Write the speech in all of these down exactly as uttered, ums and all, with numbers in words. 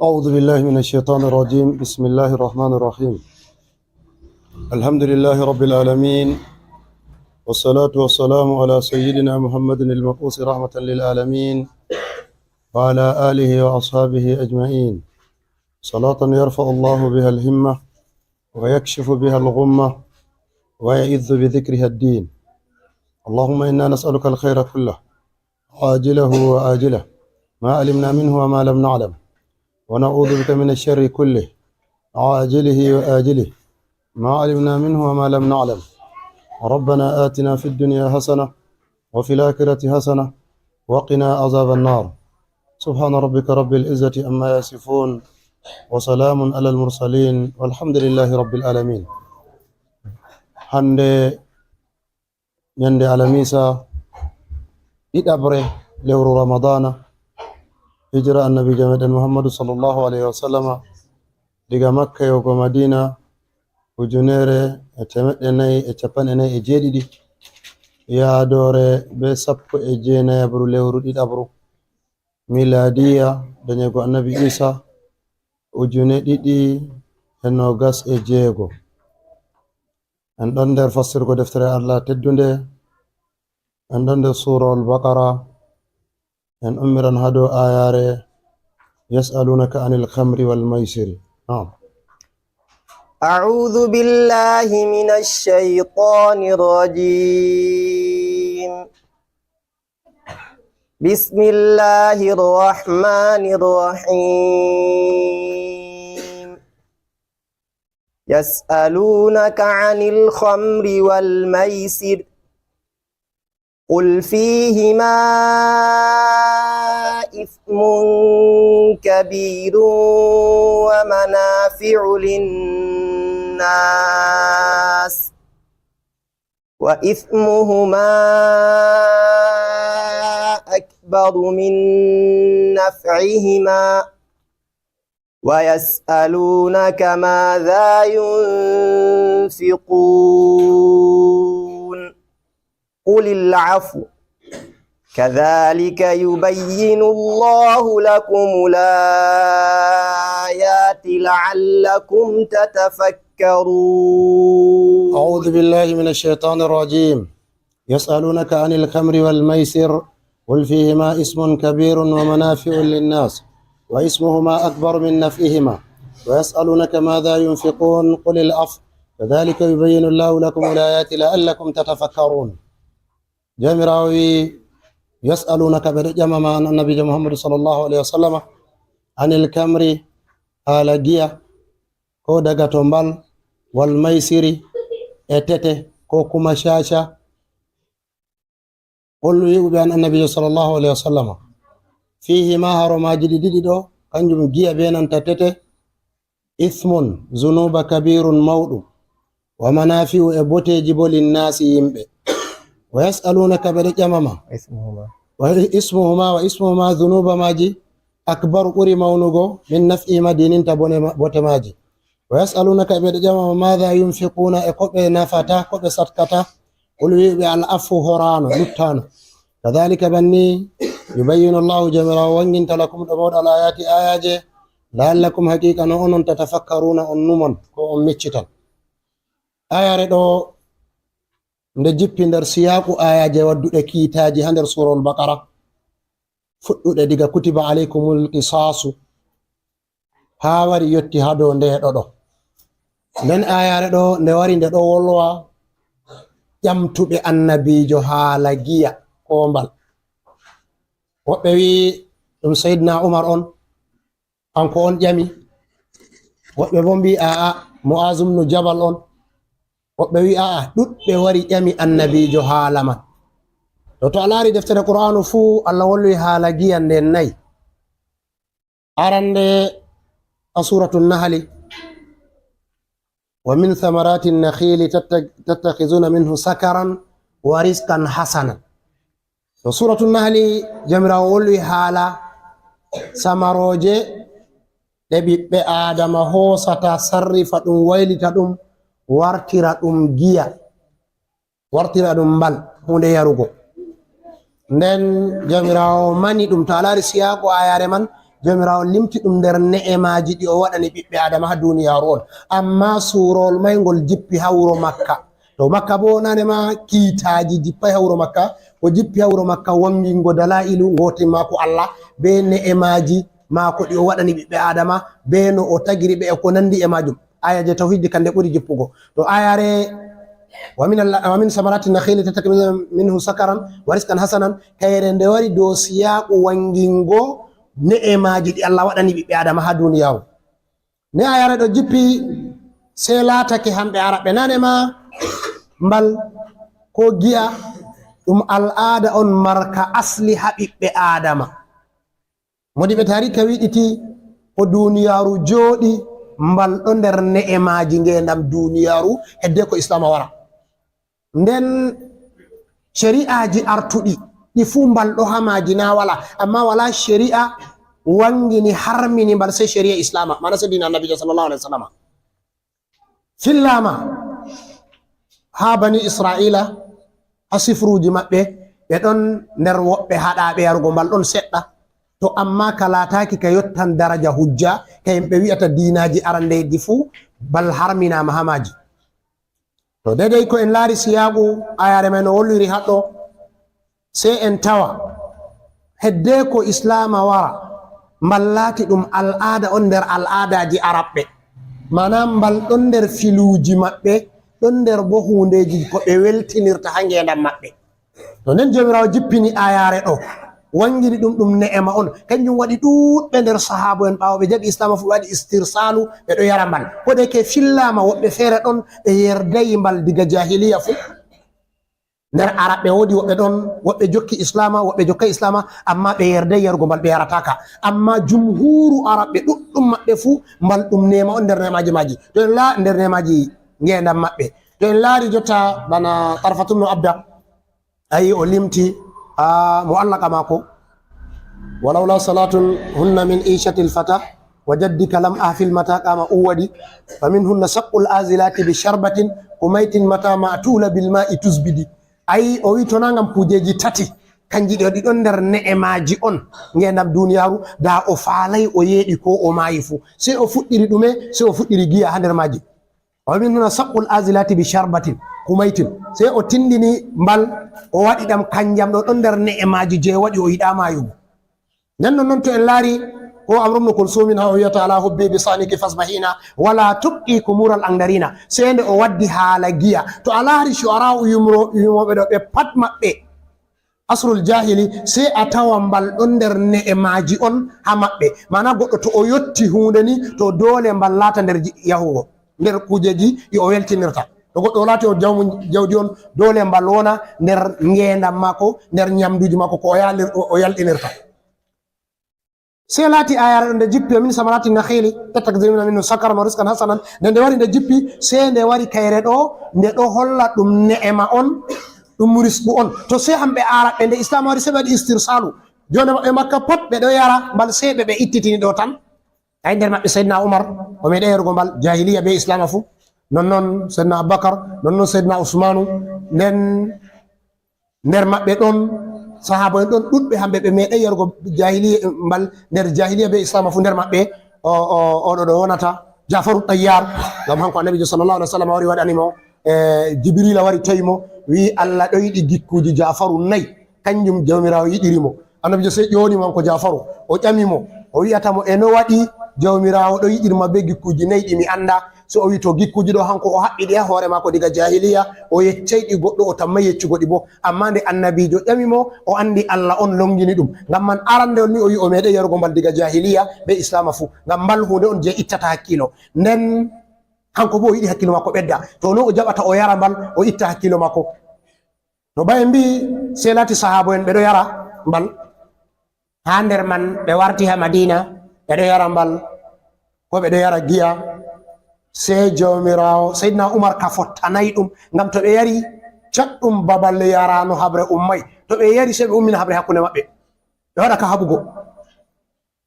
أعوذ بالله من الشيطان الرجيم. بسم الله الرحمن الرحيم. الحمد لله رب العالمين، والصلاة والسلام على سيدنا محمد المبعوث رحمة للعالمين، وعلى آله وأصحابه أجمعين. صلاة يرفع الله بها الهمة، ويكشف بها الغمة، ويعز بذكرها الدين. اللهم إنا نسألك الخير كله، عاجله وآجله، ما علمنا منه وما لم نعلم، ونعوذ بك من الشر كله، عاجله وآجله، ما علمنا منه وما لم نعلم. ربنا آتنا في الدنيا حسنة، وفي الآخرة حسنة، وقنا عذاب النار. سبحان ربك رب العزة عما يصفون، وسلام على المرسلين، والحمد لله رب العالمين. Hannde ñande alamisa, ɗiɗaɓre lewru Ramadana, hijira annabiijo meɗen Muhammadu sallallahu alayhi wa sallama, diga Makka yahugo Madina, ujunere e temeɗɗe nayi e capanɗe nayi e jeeɗiɗi, yaadoore be sappo e jeenayaɓru lewru ɗiɗaɓru, miladiya, dañego annabi Isa, ujune ɗiɗi e nogas e jeego. En ɗon nder fastirgo deftere Allah teddunde, en ɗon nder Suurawol Baqara, en ummiran haa dow aayaare, "Yas'alunaka anil khamri wal maisiri." Naam. أعوذ بالله من الشيطان الرجيم. بسم الله الرحمن الرحيم. يسألونك عن الخمر والميسر، قل فيهما إثم كبير ومنافع للناس، وإثمهما أكبر من نفعهما، ويسألونك ماذا ينفقون، قل العفو، كذلك يبين الله لكم الآيات لعلكم تتفكرون. أعوذ بالله من الشيطان الرجيم. يسألونك عن الخمر والميسر، قل فيهما إثم كبير ومنافع للناس، وإثمهما أكبر من نفعهما، ويسألونك ماذا ينفقون، قل العفو، كذلك يبين الله لكم الآيات لعلكم تتفكرون. Jawmiraawo wi'i, "Yas'alunaka", ɓe ɗo ƴama ma an annabiijo Muhammadu sallallahu alaihi wasallama, "anil kamri", haala giya, ko daga to mbal, "wal maisiri", e tete, ko kuma caca. Qul, wi'u ɓe an annabiijo sallallahu alaihi wasallama, "Fihima", haromaaji ɗi ɗiɗi ɗo, kanjum giya be nanta tete, "ismun", zunuba, "kabirun", mawɗum, "wa manafi'u", e boteeji bo, "linnasi", yimɓe. "Wa yas'alunaka", ɓe ɗo ƴama ma. "Ismuhuma", wa ismuhuma, "zunuba" maaji, "akbaru", ɓuri mawnugo, "min naf'ihima", diininta bone ma-, bote maaji. "Wa yas'alunaka", ɓe ɗo ƴama ma, "Madha yunfiquna", e ko ɓe nafata, ko ɓe satkata. "Qul", wi'u ɓe, "Al-afwu", horaano, luttaano. "Kadhalika", banni, "yubayyinu Allahu", Jawmiraawo wanginta, "lakum", ɗo mooɗon, "al-ayati", ayaaje, "la'allakum", haqiqa no onon, "tatafakkaruna", on numon, ko on miccitan. Ayare ɗo nde jippi nder siyaaku ayaaje wadduɗe kiitaaji haa nder Suurawol Baqara, fuɗɗuɗe diga "kutiba alaykumul qisasu", haa wari yotti haa dow nde ɗo ɗo. Nden ayare ɗo nde wari, nde ɗo wolwa ƴamtuɓe annabiijo haala giya koombal. Woɓɓe wi'i ɗum Sayyidina Umar on, kanko on ƴami. Woɓɓe bo mbi'i, a'a, Mu'azu ibnu Jabal on. Woɓɓe wi'i, a'a, ɗuɗɓe wari ƴami annabiijo haala man. To, to a laari deftere Qur'aanu fuu, Allah wolwi haala giya nden nayi. Arande a Suuratu Nahli, "Wa min thamarati nakhili tatta-, tattakhizuna minhu sakaran wa rizqan hasana." To Suuratu Nahli, Jawmiraawo wolwi haala samarooje ɗe ɓiɓɓe Aadama hoosata, sarrifa ɗum, waylita ɗum, wartira ɗum giya, wartira ɗum mbal, huunde yarugo. Nden Jawmiraawo mani ɗum. To a laari siyaaku ayare man, Joomiraawo limti ɗum nder ne'emaaji ɗi o waɗani ɓiɓɓe Aadama haa duuniyaaru on. Ammaa suurowol may ngol jippi haa wuro Makka. To Makka boo, nane ma kiitaaji jippay haa wuro Makka. Ko jippi haa wuro Makka, wanngingo dalaa'ilu ngootimmaaku Allah, bee ne'emaaji maako ɗi o waɗani ɓiɓɓe Aadama, bee no o tagiri ɓe e ko nanndi e maajum. Aya je tawhidji kande ɓuri jippugo. To ayare, "Wa min al-, wa min samarati nakhili tattakhiduna minhu sakaran wa rizqan hasanan," kayre nde wari dow siyaqu wangingo ne'emaji ɗi Allah waɗani ɓiɓɓe Adama ha duniyaru. Ne ayare ɗo jippi, sey laatake hamɓe Araɓe nane ma mbal ko giya ɗum al'ada on marka asli ha ɓiɓɓe Adama. Modiɓɓe taarika wiɗiti ko duniyaaru jooɗi, mbal ɗo nder ne'emaaji ngeendam duniyaaru, hedde ko Islaama wara. Nden ceri'aaji artuɗi, ɗi fuu mbal ɗo haa maaji naa wala, ammaa wala ceri'a wangini harmini mbal sey ceri'a Islaama, maana sey diina Annabiijo sallallahu alaihi wasallam. Fillaama haa bani Isra'iila, haa sifruuji maɓɓe, ɓe ɗon nder woɓɓe haɗaaɓe yarugo mbal ɗon seɗɗa. To ammaa ka laataaki ka yottan daraja hujja, ka yimɓe wi'ata diinaaji arandeeji fuu, mbal harminaama haa maaji. To deydey ko en laari siyaaku ayaare may no wolliri haɗɗo, sey en tawa hedde ko Islaama wara, mbal laati ɗum al'aada on nder al'aadaaji Araɓɓe. Maanaam, mbal ɗon nder filuuji maɓɓe, ɗon nder boo huundeeji ko ɓe weltinirta haa ngeendam maɓɓe. To nden Joomiraawo jippini ayaare ɗo, wangini ɗum, ɗum ne'ema on. Kanjum waɗi ɗuuɗɓe nder sahaabo'en, ɓaawo ɓe jaɓi Islaama fuu, ɓe waɗi istirsaalu, ɓe ɗo yara mbal. Ko de ke fillaama, woɓɓe feere ɗon ɓe yerdayi mbal diga jaahiliya fuu. Nder Araɓɓe woodi woɓɓe ɗon, woɓɓe jokki Islaama, woɓɓe jokkay Islaama, ammaa ɓe yerday yarugo mbal, ɓe yarataaka. Ammaa jumhuuru Araɓɓe ɗuɗɗum maɓɓe fuu, mbal ɗum neema on nder neemaaji maaji. To en la-, nder neemaaji ngeendam maɓɓe. To en laari jotta bana Tarfatun no Abda, ayi o limti haa mu'allaka maako. "Walawla salatun hunna min ishatil fata, wa jaddika lam ahfil mata qama uwadi, fa min hunna saqqul azilati bi sharbatin, kumaitin mata ma tula bil ma'i tuzbidi." Ayi, o wi to na ngam kujeeji tati, kanji ɗo ɗi ɗon nder ne'emaaji on ngeendam duniyaaru, da o faalay o yeeɗi ko o maayi fuu. Sey o fuɗɗiri ɗume? Sey o fuɗɗiri giya haa nder maaji. O wi min huna saqqul azilati bi sharbatin kumaitin. Sey o tindini mbal, o waɗi ɗam kanjam ɗo ɗon nder ne'emaaji je waɗi o yiɗaa maayugo. Nden non, non to en laari ko Amru ibn Kulsumin haa o wi'ata, "Ala hubbi bi saniki fasbahina, wala tubqi kumural angdarina." Sey nde o waddi haala giya. To a laari shu'ara'u yumro-, yumooɓe ɗo ɓe pat maɓɓe asrul jahili, sey a tawa mbal ɗon nder ne'emaaji on haa maɓɓe. Maana goɗɗo to o yotti huunde ni, to doole mbal laata nder ji-, yahugo, nder kujeeji ɗi o weltinirta. To goɗɗo o laati o jawmu jawdi on, doole mbal wona nder ngeendam maako, nder nyamduuji maako, ko o yalir-, o, o yalɗinirta. Sey laati ayare ɗo nde jippi, "Wa min samarati nakhili tattakhiduna minhu sakaran wa rizqan hasanan." Nde nde wari nde jippi, sey nde wari kayre ɗo, nde ɗo holla ɗum ne'ema on, ɗum risqu on. To sey hamɓe Araɓɓe nde Islaama wari sey ɓe waɗi istirsalu. Jooni maɓɓe Makka pat ɓe ɗo yara mbal, sey ɓe ɓe ittitini ɗo tan. Ay nder maɓɓe Seydina Umar, o meeɗay yarugo mbal jaahiliya bee Islaama fuu. Nonnon Seydina Abubakar, nonnon Seydina Usmaanu. Nden nder maɓɓe ɗon sahaaba en ɗon ɗuɗɓe, hamɓe ɓe meeɗay yarugo jaahiliya, mbal nder jaahiliya bee Islaama fuu. Nder maɓɓe o, o, oɗo ɗo wonata Jaafaru Ɗayyaar, ngam hanko Annabiijo sallallahu alaihi wasallam wari waɗani mo, e, Jibriila wari tawi mo, wi'i Allah ɗo yiɗi gikkuuji Jaafaru nayi, kanjum Jawmiraawo yiɗiri mo. Annabiijo sey ƴooni mo, hanko Jaafaru, o ƴami mo, o wi'ata mo, "E no waɗi Jawmiraawo ɗo yiɗir ma bee gikkuuji nayi ɗi mi anndaa?" So o wi'i, to gikkuuji ɗo, hanko o haɓɓi ɗi haa hoore maako diga jaahiliya, o yeccay ɗi goɗɗo, o tammay yeccugo ɗi boo. Ammaa nde Annabiijo ƴami mo, o anndi Allah on longini ɗum. Ngam man, arande on ni o wi'i o meeɗay yarugo mbal diga jaahiliya bee Islaama fuu. Ngam mbal huunde on jey ittata hakkiilo. Nden hanko boo o yiɗi hakkiilo maako ɓedda. To no o jaɓata o yara mbal, o itta hakkiilo maako. No ɓay en mbi'i, sey laati sahaabo en ɓe ɗo yara mbal. Haa nder man ɓe warti haa Madiina, ɓe ɗo yara mbal, ko ɓe ɗo yara giya. Sey Jawmiraawo, Seydina Umar ka fottanaay ɗum, ngam to ɓe yari caɗɗum babal yaraano haɓre ummay. To ɓe yari, sey ɓe ummina haɓre hakkunde maɓɓe. Ɓe waɗa ka haɓugo.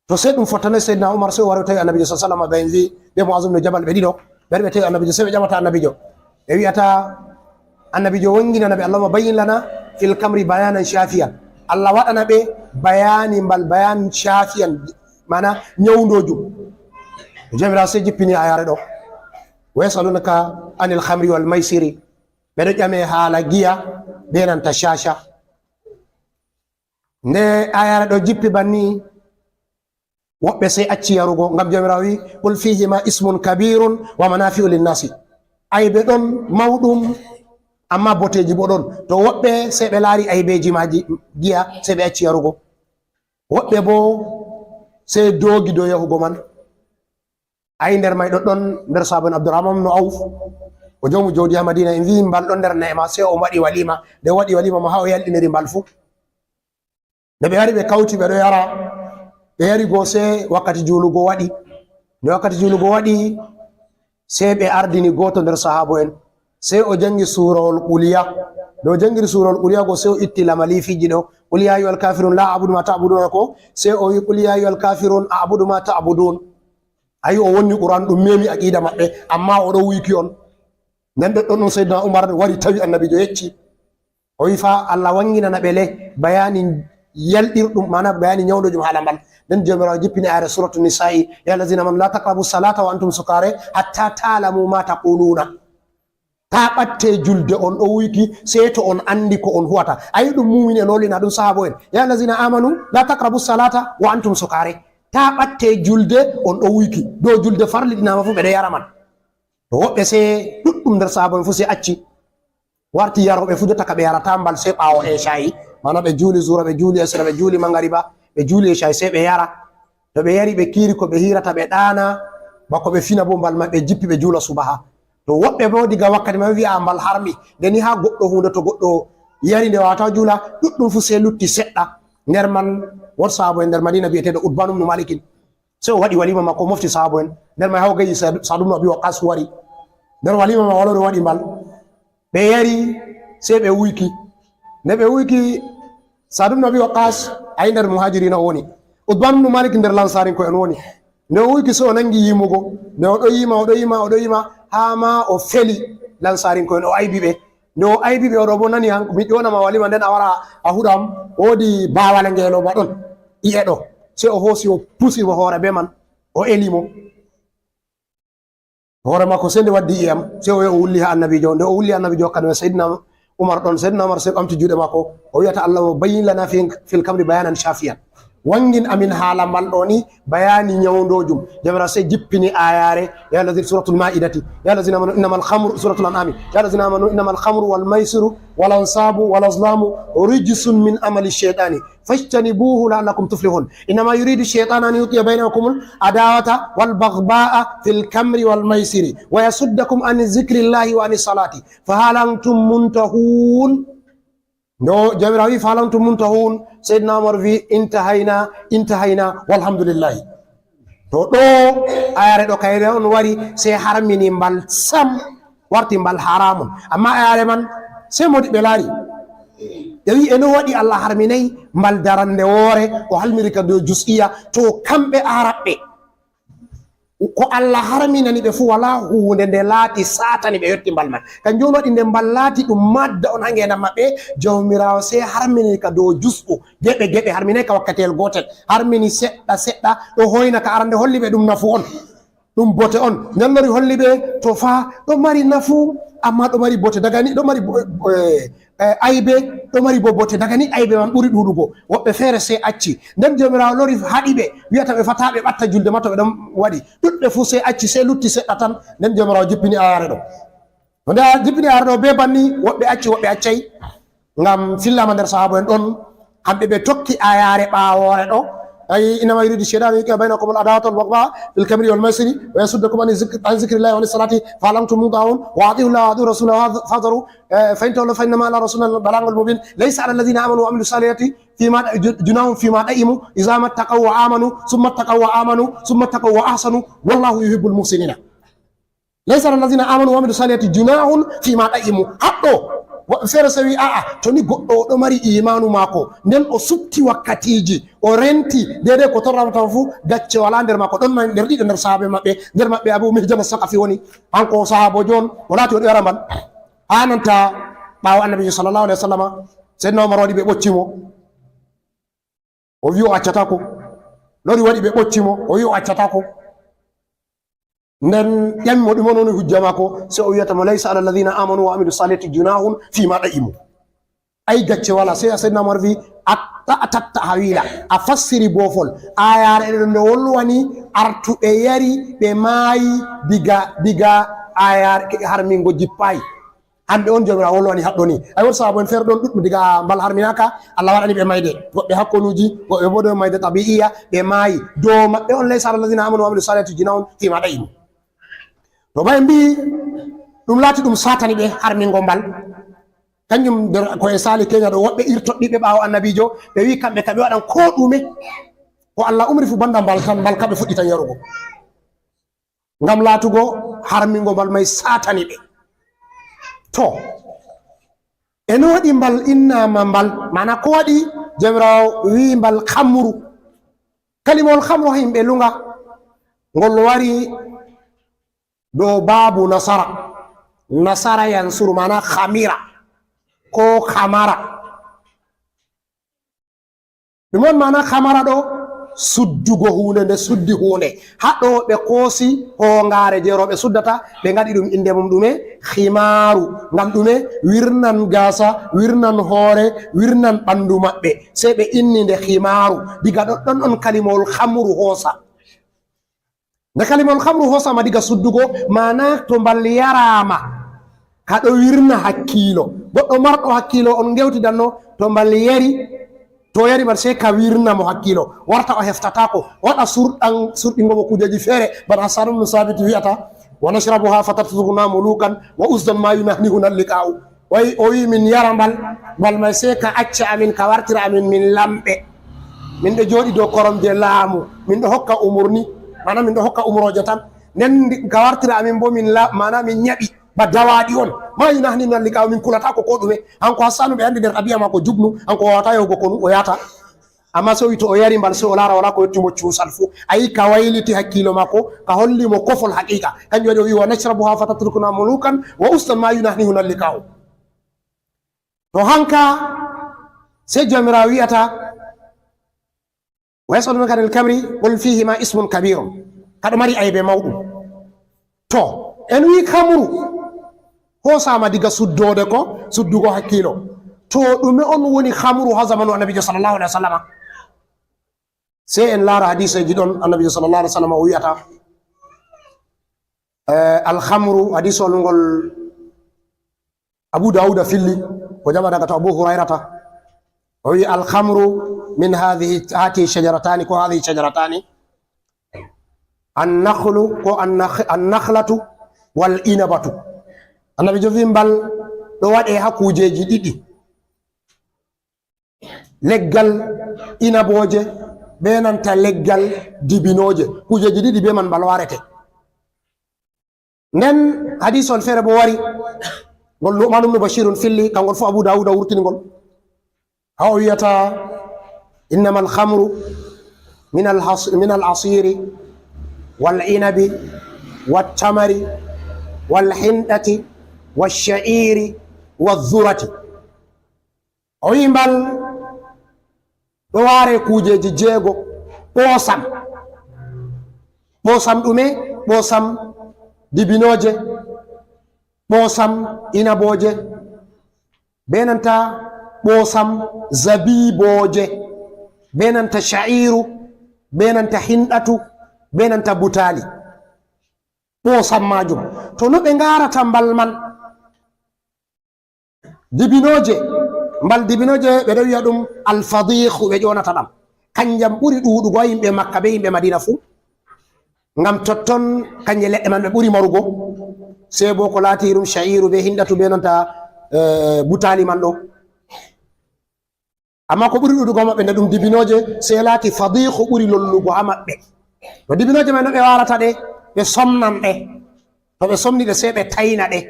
To sey ɗum fottanaay Seydina Umar, sey o wari o tawi Annabiijo sallallahu alaihi wasallam, ɓe mbi'i, bee Mu'azu ibn Jabal ɓe ɗiɗo, ɓe wari ɓe tawi Annabiijo, sey ɓe ƴamata Annabiijo. Ɓe wi'ata Annabiijo wanginana ɓe, "Allahumma bayyin lana fil kamri bayanan shafiyan." Allah waɗana ɓe bayaani mbal, bayan shafiyan, Mana ñawndoojum. Joomiraawo sey jippini aayaare ɗo. "Wa yasalunaka anil khamri wal maysiri." Ɓe ɗo ƴame haala giya, ɓe nanta caca. Nde aayaare ɗo jippi banni, woɓɓe sey acci yarugo, ngam Joomiraawo wi'i, "Qul fihima ismun kabirun wa manafi'u linnasi." Aybe ɗon mawɗum, amma boteeji bo ɗon. To woɓɓe sey ɓe laari aybeeji maaji giya, sey ɓe acci yarugo. Woɓɓe bo sey doogi dow yahugo man. Ayi, nder may ɗoɗɗon, nder sahaaba en Abdurrahman ibn Awf, o joomu jawdi ha Madina, en wi'i mbal ɗon nder neema, sey o waɗi walima. Nde o waɗi walima ma ha o yalɗiniri mbal fu. Nde ɓe wari ɓe kawti ɓe ɗo yara, ɓe yari go sey wakkati juulugo waɗi. Nde wakkati juulugo waɗi, sey ɓe ardini gooto nder sahaabo en. Sey o jangi suurawol Quliya. Nde o jangiri suurawol Quliya go, sey o itti lamaliifiji ɗo. "Qul ya ayyuhal kafirun la a'budu ma ta'buduna" ko, sey o wi'i, "Qul ya ayyuhal kafirun a'budu ma ta'budun." Ayi, o wonni Qur'an ɗum memi aqida maɓɓe, amma o ɗo wuyki on. Nden ɗoɗɗon on Seydina Umar wari tawi Annabiijo yecci. O wi'i fa Allah wanginana ɓe le bayani yalɗirɗum, mana bayani ñawndoojum haala mbal. Nden Joomiraawo jippini aayaare Suratu Nisa'i, "Ya allazina amanu la taqrabu salata wa antum sukare hatta ta'lamu ma taquluna." Ta ɓatte julde on ɗo wuyki, sey to on andi ko on huwata. Ayi, ɗum muumini en wolwina ɗum, sahaabo en. "Ya allazina amanu la taqrabu salata wa antum sukare." Ta ɓatte julde on ɗo wuyki. Dow julde farliɗinaama fu ɓe ɗo yara man. To woɓɓe sey ɗuɗɗum nder sahaabo en fu sey acci. Warti yarooɓe fu jotta ka ɓe yarata mbal sey ɓaawo Esha'i. Mana ɓe juuli zuura, ɓe juuli asira, ɓe juuli mangariba, ɓe juuli Esha'i sey ɓe yara. To ɓe yari ɓe kiiri ko ɓe hiirata ɓe ɗaana, bako ɓe fina bo mbal maɓɓe jippi ɓe juula subaha. To woɓɓe bo diga wakkati man wi'a mbal harmi. Nde ni ha goɗɗo hunde to goɗɗo yari nde wawata juula, ɗuɗɗum fu sey lutti seɗɗa. Nder man won sahaabo en nder Madina bi'eteeɗo Utbanu ibn Malikin. Sey o waɗi walima makko, o mofti sahaabo en. Nder man ha o gayi Sa'd, Sa'd ibn Abi Waqqas wari. Nder walima ma walore waɗi mbal. Ɓe yari, sey ɓe wuyki. Nde ɓe wuyki, Sa'd ibn Abi Waqqas, ayi, nder Muhajirina o woni. Utbanu ibn Malik nder Lansaarinko'en woni. Nde o wuyki, sey o nangi yimugo. Nde o ɗo yima, o ɗo yima, o ɗo yima, haa ma o feli Lansaarinko'en, o aybi ɓe. Nde o aybi ɓe, o ɗo bo nani han, mi ƴoona ma walima, nden a wara a huɗa am. Woodi baawale ngeelooba ɗon, i'e ɗo. Sey o hoosi, o pusi mo hoore be man, o eli mo. Hoore maako sey nde waddi i'e am, sey o yahi o wulli ha Annabiijo. Nde o wulli Annabiijo hokka ɗum Seydina Umar ɗon, Seydina Umar sey ɓamti juuɗe maako, o wi'ata, "Allahumma bayyin lana fi, fil khamri bayanan shafiyan." Wangin amin haala mbal ɗo ni, bayani ñawndoojum. Joomiraawo sey jippini aayaare, ya allazina, Suratul Ma'idati, "Ya allazina amanu innamal khamru," Suratul An'ami, "Ya allazina amanu innamal khamru wal maysiru wal ansabu wal azlamu rijsun min amali shaytani fajtanibuhu la'allakum tuflihun. Innama yuridu shaytanu an yuqiya baynakumul adawata wal baghda'a fil khamri wal maisiri wa yasuddakum an zikrillahi wa anis salati fahal antum muntahun." Ndo Joomiraawo wi'i, "Fahal antum muntahun?" Seydina Umar wi'i, "Intahayna, intahayna, walhamdulillahi." To ɗo ayare ɗo kayre on wari, sey harmini mbal sam, warti mbal haramun. Amma ayare man, sey modi ɓe laari. Ɓe wi'i, "E no waɗi Allah harminay mbal darande woore, o halmiri ka dow jus'iya?" To kamɓe Araɓɓe, ko Allah harminani ɓe fu, wala huunde nde laati satani ɓe yotti mbal man. Kanjum on waɗi nde mbal laati ɗum madda on ha ngeendam maɓɓe, Jawmiraawo sey harmini ka dow jus'u, geɓe geɓe, harminay ka wakkatiyel gootel, harmini seɗɗa seɗɗa, ɗo hoyna ka arande holli ɓe ɗum nafu on, ɗum bote on. Nden lori holli ɓe to fa ɗo mari nafu, amma ɗo mari bote, daga ni ɗo mari bo-, eh, eh, aybe, ɗo mari bo bote, daga ni aybe man ɓuri ɗuuɗugo. Woɓɓe feere sey acci. Nden Jawmiraawo lori haɗi ɓe, wi'ata ɓe fa taa ɓe ɓatta julde ma to ɓe ɗon waɗi. Ɗuɗɓe fuu sey acci, sey lutti seɗɗa tan. Nden Jawmiraawo jippini ayaare ɗo. No nde a jippini ayaare ɗo bee banni, woɓɓe acci, woɓɓe accay. Ngam fillaama nder sahaabo en ɗon, kamɓe ɓe tokki ayaare ɓaawoore ɗo. Ay, "Innama yuridu shaytanu yuqiya baynakumul adawata wal baghdha fil khamri wal maisiri wa yasuddakum an zik-, an zikrillahi wa anis salati fahal antum muntahun wa ati'u llaha wa ati'u rasulahu wa fahzaru." Eh, "Fa in tawallaw fa innama ala rasulina al-balaghul mubin. Laysa ala alladhina amanu wa amilu salihati fima, ju-, junahun fima ta'imu idha mattaqaw wa amanu, thumma ttaqaw wa amanu, thumma ttaqaw wa ahsanu, wallahu yuhibbul muhsinina." "Laysa ala alladhina amanu wa amilu salihati junahun fima ta'imu." Haɗɗo, woɓɓe feere sey wi'i, "A'a, to ni goɗɗo o ɗo mari imaanu maako, nden o suɓti wakkatiiji, o renti deydey ko torrata mo fuu, gacce walaa nder maako." Ɗon mari nder ɗiɗo nder sahaabe maɓɓe, nder maɓɓe Abu Mihjan as-Saqafi woni, hanko o sahaaboojo on, o laati o ɗo yara mbal. Haa nanta ɓaawo Annabiijo sallallahu alaihi wasallama, Seydina Umar waɗi ɓe ɓocci mo. O wi'i o accataako. Lori waɗi ɓe ɓocci mo, o wi o accataako. Nden ƴami mo ɗume woni hujja maako, se o wiyata mo, "Laysa ala alladhina amanu wa amilu salihati junahun fima da'imu." Ay gacce wala, se Seydina Umar wi, "A ta-, a tatta a wiila, a fassiri boofol. Ayaare ɗen nde wolwani artuɓe yari, ɓe maayi diga, diga ayaare harmingo jippaay." Hande on Joomiraawo wolwani haɗɗo ni. Ay won sababu en feere ɗon ɗuɗɗum diga mbal harminaaka, Allah waɗani ɓe mayde. Woɓɓe hakkonuuji, woɓɓe bo ɗon mayde tabi'iya, ɓe maayi. Dow maɓɓe on laysa ala alladhina amanu wa amilu salihati junahun fima da'imu. To ɓay mbi'i ɗum laati ɗum satani ɓe harmingo mbal. Kanjum nder ko en saali Kenya ɗo, woɓɓe irtoɗɗi ɓe ɓaawo annabiijo, ɓe wi'i kamɓe ka ɓe waɗan ko ɗume. Ko Allah umri fu banda mbal tan, mbal ka ɓe fuɗɗitan yarugo. Ngam laatugo harmingo mbal may satani ɓe. To, e no waɗi mbal innama mbal? Maana ko waɗi Joomiraawo wi'i mbal khamru? Kalimawol khamru ha yimɓe lunga, ngol wari dow baabu nasara. Nasara yansuru, maana khamira ko khamara. Ɗum on maana khamara ɗo, suddugo huunde, nde suddi huunde. Haɗo ɓe koosi hoongaare je rooɓe suddata, ɓe ngaɗi ɗum innde mum ɗume? Khimaaru. Ngam ɗume? Wirnan gaasa, wirnan hoore, wirnan ɓandu maɓɓe. Sey ɓe inni nde khimaaru. Diga ɗoɗɗon on kalimawol khamru hoosa. Nde kalimawol khamru hoosama diga suddugo, maana to mbal yaraama, ka ɗo wirna hakkiilo. Goɗɗo marɗo hakkiilo on ngewtidanno, to mbal yari, to yari mbal sey ka wirna mo hakkiilo. Warta o heftataako, waɗa surɗan, surɗingo mo kujeeji feere, bana Hassan ibn Sabit wi'ata, "Wa nashrabuha fatatrukhuna mulukan, wa usdan ma yunahnihuna liqa'u." O wi, o wi, "Min yara mbal, mbal may sey ka acca amin, ka wartira amin min lamɓe. Min ɗo jooɗi dow koromje laamu, min ɗo hokka umurni, maana min ɗo hokka umrooje tan. Nden ndi, ka wartira amin bo min la-, maana min nyaɓi ba dawaaɗi on. Ma yunahnihuna liqa'u, min kulataako ko ɗume." Hanko Hassanu ɓe andi nder ɗabi'a maako jubnu, hanko o wawata yahugo konu, o yahata. Amma sey o wi to o yari mbal, sey o laara wala ko yotti mo cuusal fu. A yi ka wayliti hakkiilo maako, ka holli mo kofol haqiiqa. Kanjum waɗi o wi, "Wa nashrabuha fatatrukhuna mulukan, wa usdan ma yunahnihuna liqa'u." To hanka, sey Joomiraawo wi'ata, "Wa yas'alunaka anil khamri, qul fihima ismun kabirun." Ka ɗo mari aybe mawɗum. To, en wi khamru, hoosaama diga suddoode ko, suddugo hakkiilo. To, ɗume on woni khamru ha zamanu Annabiijo sallallahu alaihi wasallam? Sey en laara hadiseeji ɗon Annabiijo sallallahu alaihi wasallam o wi'ata, eh, al khamru, hadisol ngol Abu Dawuda filli, ko jaɓa daga to Abu Hurairata. O wi, "Al khamru min hadhihi, hati shajaratani, ko hadhihi shajaratani. An nakhlu, ko an nakh-, an nakhlatu wal inabatu." Annabiijo wi mbal ɗo waɗe ha kujeeji ɗiɗi. Leggal inabooje, be nanta leggal dibinooje. Kujeeji ɗiɗi be man mbal warete. Nden hadisol feere bo wari, ngol Nu'man ibn Bashirun filli, kangol fu Abu Dawuda wurtini ngol. Ha o wi'ata, "Innamal khamru min al has-, min al asiri, wal inabi, wat tamari, wal hindati, wash sha'iri, wadh dhurati." O wi'i mbal ɗo waare kujeeji jeego, ɓoosam. Ɓoosam ɗume? Ɓoosam dibinooje, ɓoosam inabooje, be nanta ɓoosam zabiibooje, be nanta sha'iiru, be nanta hinɗatu, be nanta butaali. Ɓoosam maajum. To no ɓe ngaarata mbal man? Dibinooje, mbal dibinooje ɓe ɗo wi'a ɗum alfadiihu ɓe ƴoonata ɗam. Kanjam ɓuri ɗuuɗugo ha yimɓe Makka be yimɓe Madiina fuu. Ngam totton kanje leɗɗe man ɓe ɓuri marugo. Sey bo ko laati irum sha'iiru be hinɗatu be nanta, eh, butaali man ɗo. Amma ko ɓuri ɗuuɗugo ha maɓɓe nde ɗum dibinooje, sey laati fadiihu ɓuri lollugo ha maɓɓe. To dibinooje man no ɓe waarata ɗe, ɓe somnan ɗe. To ɓe somni ɗe, sey ɓe tayna ɗe.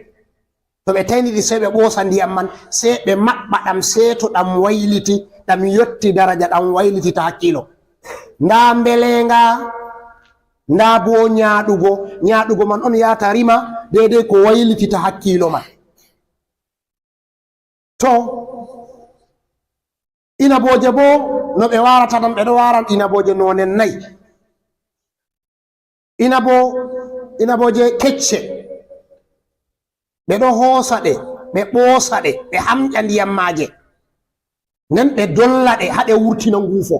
To ɓe tayni ɗe, sey ɓe ɓoosa ndiyam man, sey ɓe maɓɓa ɗam, sey to ɗam wayliti, ɗam yotti daraja, ɗam wayliti ta hakkiilo. Ndaa mbeleenga, ndaa bo nyaaɗugo. Nyaaɗugo man on yaata rima deydey ko wayliti ta hakkiilo man. To, inabooje boo, No ɓe waarata ɗam, ɓe ɗo waara inabooje noone nayi. Inabo, inabooje kecce, ɓe ɗo hoosa ɗe, ɓe ɓoosa ɗe, ɓe hamƴa ndiyam maaje. Nden ɓe dolla ɗe haa ɗe wurtina nguufo.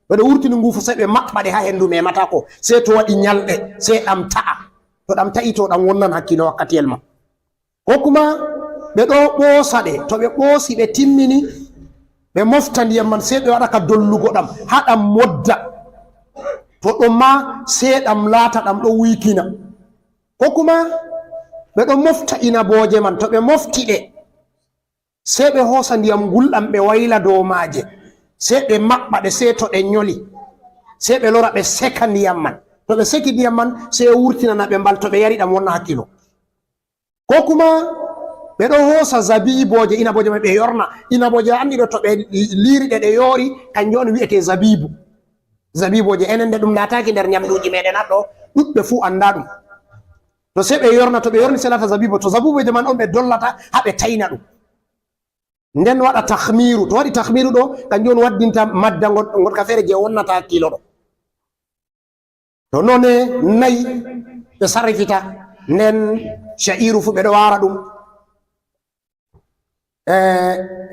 To ɗe wurtini nguufo, sey ɓe maɓɓa ɗe haa hendu memataako, sey to waɗi nyalɗe, sey ɗam ta'a. To ɗam ta'i, to ɗam wonnan hakkiilo wakkatiyel man. Ko kuma ɓe ɗo ɓoosa ɗe, to ɓe ɓoosi, ɓe timmini, ɓe mofta ndiyam man, sey ɓe waɗa ka dollugo ɗam, haa ɗam modda. To ɗon ma, sey ɗam laata, ɗam ɗo wuykina. Ko kuma ɓe ɗo mofta inabooje man, to ɓe mofti ɗe, sey ɓe hoosa ndiyam ngulɗam, ɓe wayla dow maaje, sey ɓe maɓɓa ɗe, sey to ɗe nyoli, sey ɓe lora, ɓe seka ndiyam man. To ɓe seki ndiyam man, sey wurtinana ɓe mbal, to ɓe yari ɗam wonna hakkiilo. Ko kuma ɓe ɗo hoosa zabiibooje, inabooje man ɓe yorna. Inabooje a anndi ɗo, to ɓe liiri ɗe, ɗe yoori, kanjum on wi'etee zabiibu. Zabiibooje, enen de ɗum naataaki nder nyamnduuji meeɗen haɗɗo, ɗuɗɓe fuu anndaa ɗum. To sey ɓe yorna, to ɓe yorni sey laata zabiibu. To zabiibooje man on ɓe dollata haa ɓe tayna ɗum. Nden waɗa takhmiiru. To waɗi takhmiiru ɗo, kanjum on waddinta madda ngon-, ngonka feere jey wonnata hakkiilo ɗo. To noone nayi ɓe sarrifita, nden sha'iiru fuu ɓe ɗo waara ɗum. E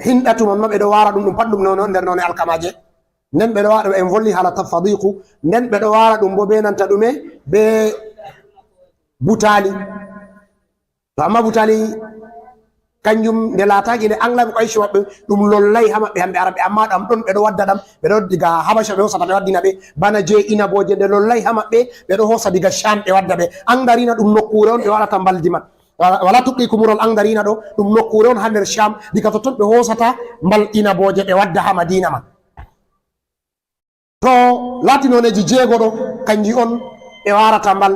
hinɗatu man ma ɓe ɗo waara ɗum, ɗum pat ɗum noone on nder noone alkamaaje. Nden ɓe ɗo waara, en volli haala tafadiiqu, nden ɓe ɗo waara ɗum bo bee nanta ɗume? Bee butaali. To amma butaali kanjum nde laataaki nde Angla ko Ayci maɓɓe, ɗum lollay haa maɓɓe hamɓe Arabɓe, amma ɗam ɗon ɓe ɗo wadda ɗam, ɓe ɗo diga Habasha ɓe hoosata ɓe waddina ɓe, bana jey inabooje nde lollay haa maɓɓe, ɓe ɗo hoosa diga Sham ɓe wadda ɓe. Angdariina ɗum nokkuure on ɓe waɗata mbaldi man. Wala, wala tuqqi kumural Angdariina ɗo, ɗum nokkuure on haa nder Sham, diga totton ɓe hoosata mbal inabooje ɓe wadda haa Madiina man. To laati nooneeji jeego ɗo, kanji on ɓe waarata mbal.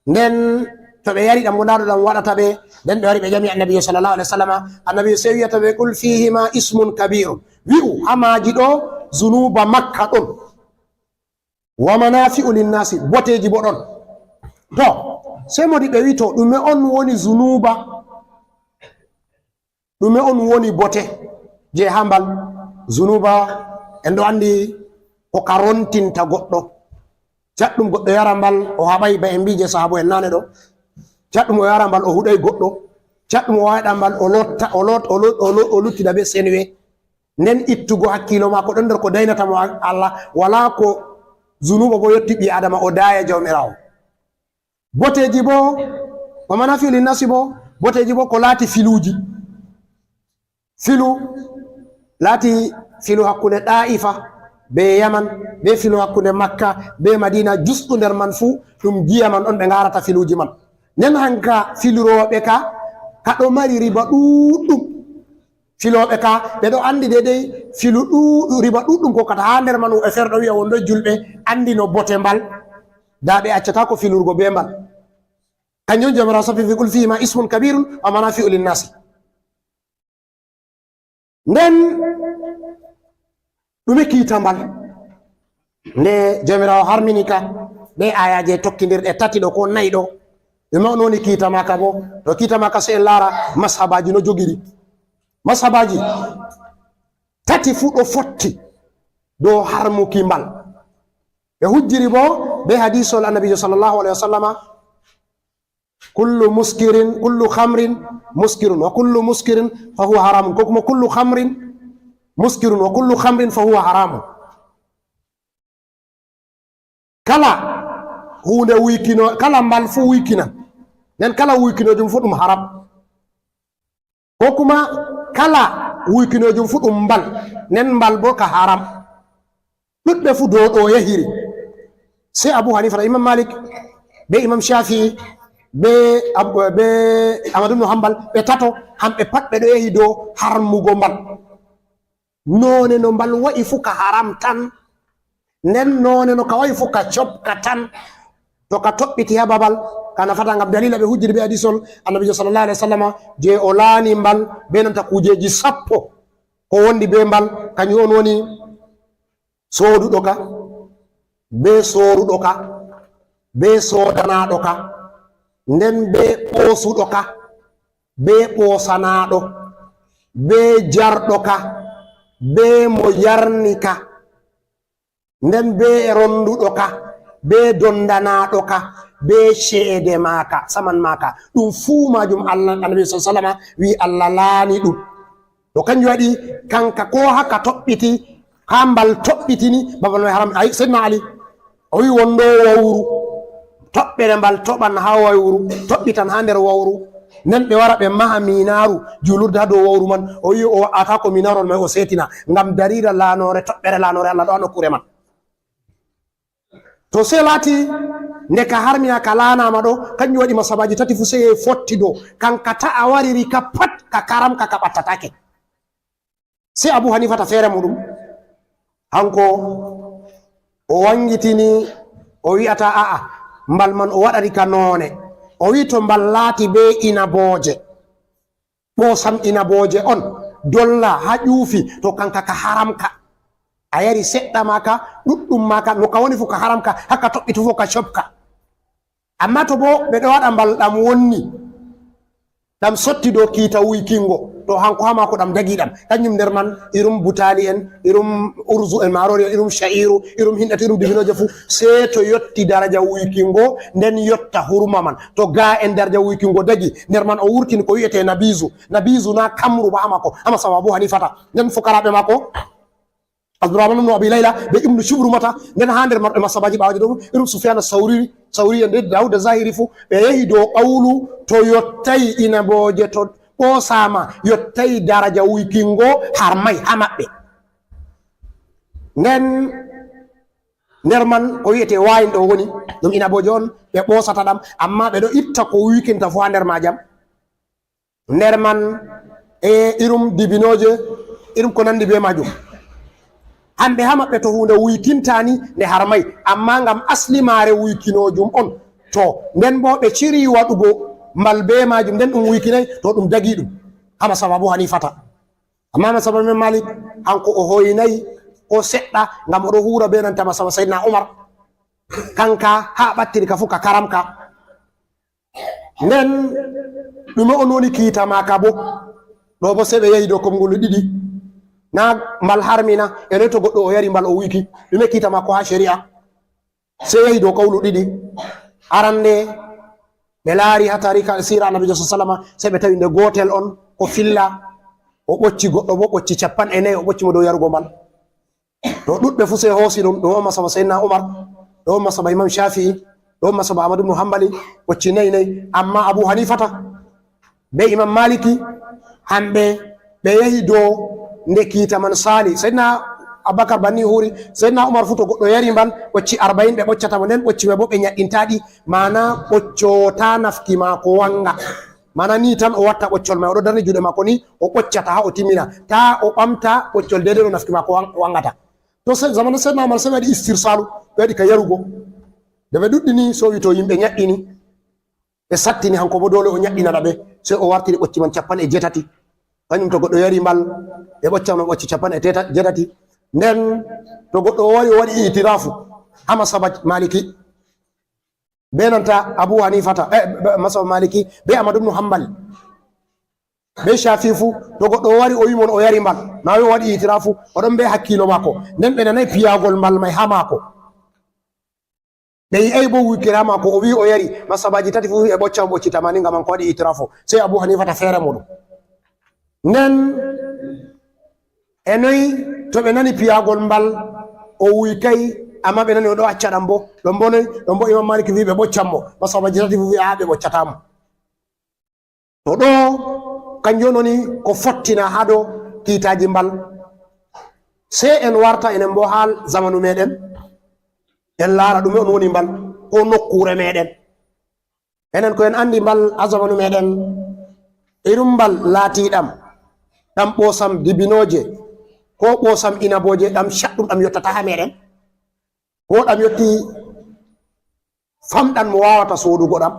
Nden to ɓe yari ɗam, bo ndaa ɗo ɗam waɗata ɓe, nden ɓe wari ɓe ƴami Annabiijo sallallahu alaihi wasallama, Annabiijo sey wi'ata ɓe, "Qul fihima ismun kabirun." Wi'u haa maaji ɗo zunuuba makka ɗon. "Wa manafi'u linnaasi," boteeji bo ɗon. To, sey moodi ɓe wi'i, "To, ɗume on woni zunuuba?" Ɗume on woni bote je haa mbal? Zunuuba, en ɗo anndi ko ka rontinta goɗɗo. Caɗɗum goɗɗo yara mbal, o haɓay, ba en mbii je sahaabo'en naane ɗo. Caɗɗum o yara mbal, o huɗay goɗɗo. Caɗɗum o waɗa mbal, o lotta, o lot-, o lot-, o lot-, o luttida be senwe. Nden ittugo hakkiilo maako ɗon nder ko daynata mo Allah. Walaa ko zunuuba bo yotti ɓii Aadama o daaya Jawmiraawo. Boteeji bo, wa manafi'u linnasi bo, boteeji bo ko laati filuuji. Filu laati filu hakkunde Ɗaa'ifa be Yaman, be filu hakkunde Makka be Madiina, jusɗu nder man fuu ɗum giya man on ɓe ngaarata filuuji man. Nden hanka filirooɓe ka, ka ɗo mari riba ɗuuɗɗum. Filooɓe ka, ɓe ɗo anndi deydey filu ɗuuɗu-, riba ɗuuɗɗum kokkata haa nder man, woɓɓe feere ɗo wi'a wonɗo julɓe anndi no bote mbal, daa ɓe accataako filurgo bee mbal. Kanjum Jawmiraawo sappi, "Qul fihima ismun kabirun wa manafi'u linnaasi." Nden ɗume kiita mbal? Nde Jawmiraawo harmini ka, ɗe aayaaje tokkindirɗe tati ɗo ko nayi ɗo, ɗume on woni kiita maaka bo? To kiita maaka, sey en laara mashabaaji no jogiri. Mashabaaji tati fuu ɗo fotti dow harmuki mbal. Ɓe hujjiri bo be hadiisol Annabiijo sallallahu alaihi wasallama, "Kullu muskirin, kullu khamrin muskirun, wa kullu muskirin fa huwa haramun," ko kuma, "Kullu khamrin muskirun, wa kullu khamrin fa huwa haramun." Kala huunde wuykino-, kala mbal fuu wuykinan. Nden kala wuykinoojum fuu ɗum haram. Ko kuma kala wuykinoojum fuu ɗum mbal. Nden mbal bo ka haram. Ɗuɗɓe fuu dow ɗo yahiri. Sey Abu Hanifa, Imam Malik, be Imam Shafi'i, be Ab-, be Ahmad ibn Hanbal, ɓe tato, hamɓe pat ɓe ɗo yahi dow harmugo mbal. Noone no mbal wa'i fuu ka haram tan. Nden noone no ka wa'i fuu ka copka tan. To ka toɓɓiti haa babal, ka nafata ngam dalila ɓe hujjiri be hadiisol Annabiijo sallallahu alaihi wasallama, je o laani mbal be nanta kuujeeji sappo ko wondi be mbal, kanjum on woni sooduɗo ka, be sooruɗo ka, be soodanaaɗo ka, nden be ɓoosuɗo ka, be ɓoosanaaɗo, be jarɗo ka, be mo yarni ka, Nden bee ronnduɗo ka, bee donndanaaɗo ka, bee ceede maaka, saman maaka. Ɗum fuu maajum Allah, Annabi sallallaahu alayhi wa sallama wi'i Allah laani ɗum. To kanjum waɗi, kanka ko haka toɓɓiti, haa mbal toɓɓitini, babal may haram. Ay, Seydina Ali, o wi'i wonɗo wawru, toɓɓere mbal toɓan haa wawru, toɓɓitan haa nder wawru. Nden ɓe wara ɓe maha miinaaru, juulirde haa dow wawru man. O wi'i o wa'ataako miinaaru on may o seetina, ngam daliila laanoore, toɓɓere laanoore Allah ɗo haa nokkuure man. To sey laati, nde ka harmina ka laanaama ɗo, kanjum waɗi masabaaji tati fuu sey fotti dow, kanka ta a wariri ka pat, ka karamka ka ɓattataake. Sey Abu Hanifata feere muuɗum, hanko o waŋgitini, o wi'ata a'a, mbal man o waɗani ka noone. O wi'i to mbal laati bee inabooje, ɓoosam inabooje on, dolla haa ƴuufi, to kanka ka haramka. A yari seɗɗa maaka, ɗuɗɗum maaka, no ka woni fuu ka haramka, haa ka toɓɓitu fuu ka coɓka. Ammaa to boo ɓe ɗo waɗa mbal ɗam wonni, ɗam sotti dow kiita wuykingo, to hanko haa maako ɗam dagi ɗam. Kanjum nder man, irum butaali en, irum urzu en, maaroori en, irum sha'iiru, irum hinɗatu, irum dibinooje fuu, sey to yotti daraja wuykingo, nden yotta hurma man. To gaa en daraja wuykingo dagi, nder man o wurtini ko wi'etee nabiizu. Nabiizu na kamru ba haa maako, haa masaba Abu Hanifata. Nden fukaraaɓe maako, Abdurrahman ibn Abi Layla be Ibnu Shubrumata, nden haa nder marɓe masabaaji ɓaawoje ɗo, irum Sufyana Sawri, Sawri en de Dawuda Zahiri fuu, ɓe yehi dow qawlu to yottay inabooje, to ɓoosaama, yottay daraja wuykingo, harmay haa maɓɓe. Nden nder man ko wi'etee waayin ɗo woni, ɗum inabooje on ɓe ɓoosata ɗam, ammaa ɓe ɗo itta ko wuykinta fuu haa nder maajam. Nder man e irum dibinooje, irum ko nanndi bee maajum. Hamɓe haa maɓɓe to huunde wuykintaani, nde harmay, ammaa ngam asli maare wuykinoojum on, to nden boo ɓe ciri waɗugo mbal bee maajum, nden ɗum wuykinay, to ɗum dagi ɗum. Haa masaba Abu Hanifata. Ammaa masaba Imam Malik, hanko o hoynay ko seɗɗa, ngam o ɗo huura bee nanta masaba Sayyidina Umar. Kanka haa ɓattiri ka fuu ka karamka. Nden ɗume on woni kiita maaka boo? Ɗo boo sey ɓe yahi dow koɓngol ɗiɗi. Na mbal harmina, e noy to goɗɗo o yari mbal o wuyki? Ɗume kiita maako haa ceri'a? Sey yahi dow qawlu ɗiɗi. Arande, ɓe laari haa taariika siira Annabiijo sallallaahu alayhi wa sallama, sey ɓe tawi nde gootel on ko filla, o ɓocci goɗɗo boo ɓocci cappanɗe nayi, o ɓocci mo dow yarugo mbal. To ɗuɗɓe fuu sey hoosi ɗum, ɗum on masaba Sayyidina Umar, ɗum on masaba Imam Shafi'i, ɗum on masaba Ahmad ibn Hanbali, ɓocci nayi nayi. Ammaa Abu Hanifata be Imam Maliki, hamɓe ɓe yahi dow nde kiita man saali. Sayyidina Abubakar banni huri, Sayyidina Umar fuu to goɗɗo yari mbal, ɓocci arba'in ɓe ɓoccata mo, nden ɓocci maɓɓe boo ɓe nyaɗɗinta ɗi, maana ɓoccoowo taa nafki maako waŋga. Maana ni tan o watta ɓoccol may, o ɗo darni juuɗe maako ni, o ɓoccata haa o timmina. Taa o ɓamta ɓoccol deydey no nafki maako wan-, waŋgata. To se-, zamanu Seydina Umar sey ɓe waɗi istirsaalu, ɓe waɗi ka yarugo. Nde ɓe ɗuɗɗini, sowi to yimɓe nyaɗɗini. Ɓe sattini, hanko boo doole o nyaɗɗinana ɓe. Sey o wartiri ɓocci man cappanɗe jeetati. Kanjum to goɗɗo yari mbal, ɓe ɓocca mo ɓocci cappanɗe teta-, jeetati. Nden to goɗɗo o wari, o waɗi itiraafu haa masaba Maliki. Be nanta Abu Hanifata, eh, be, masaba Maliki, be Ahmad ibn Hanbal, be Shafi fuu, to goɗɗo o wari, o wi mon o yari mbal, na o wi o waɗi itiraafu, o ɗon be hakkiilo maako. Nden ɓe nanay piyagol mbal may haa maako. Ɓe yi'ay bo wuykiraa maako, o wi o yari, masabaaji tati fuu ɓe ɓocca mo ɓocci tamaani ngam hanko waɗi itiraafu. Sey Abu Hanifata feere muuɗum. Nden e noy to ɓe nani piyagol mbal, o wuykay, amma ɓe nani o ɗo acca ɗam bo. Ɗon bo noy? Ɗon bo Imam Malik wi ɓe ɓoccan mo. Masabaaji tati fuu wi, "Aa, ɓe ɓoccataa mo." To ɗo, kanjum woni ko fottina haa dow kiitaaji mbal. Sey en warta enen bo haa zamanu meɗen, en laara ɗume on woni mbal, ko nokkuure meɗen. Enen ko en anndi mbal haa zamanu meɗen, irum mbal laatiiɗam, ɗam ɓoosam dibinooje, ko ɓoosam inabooje, ɗam caɗɗum, ɗam yottata haa meɗen, ko ɗam yotti famɗan mo waawata soodugo ɗam.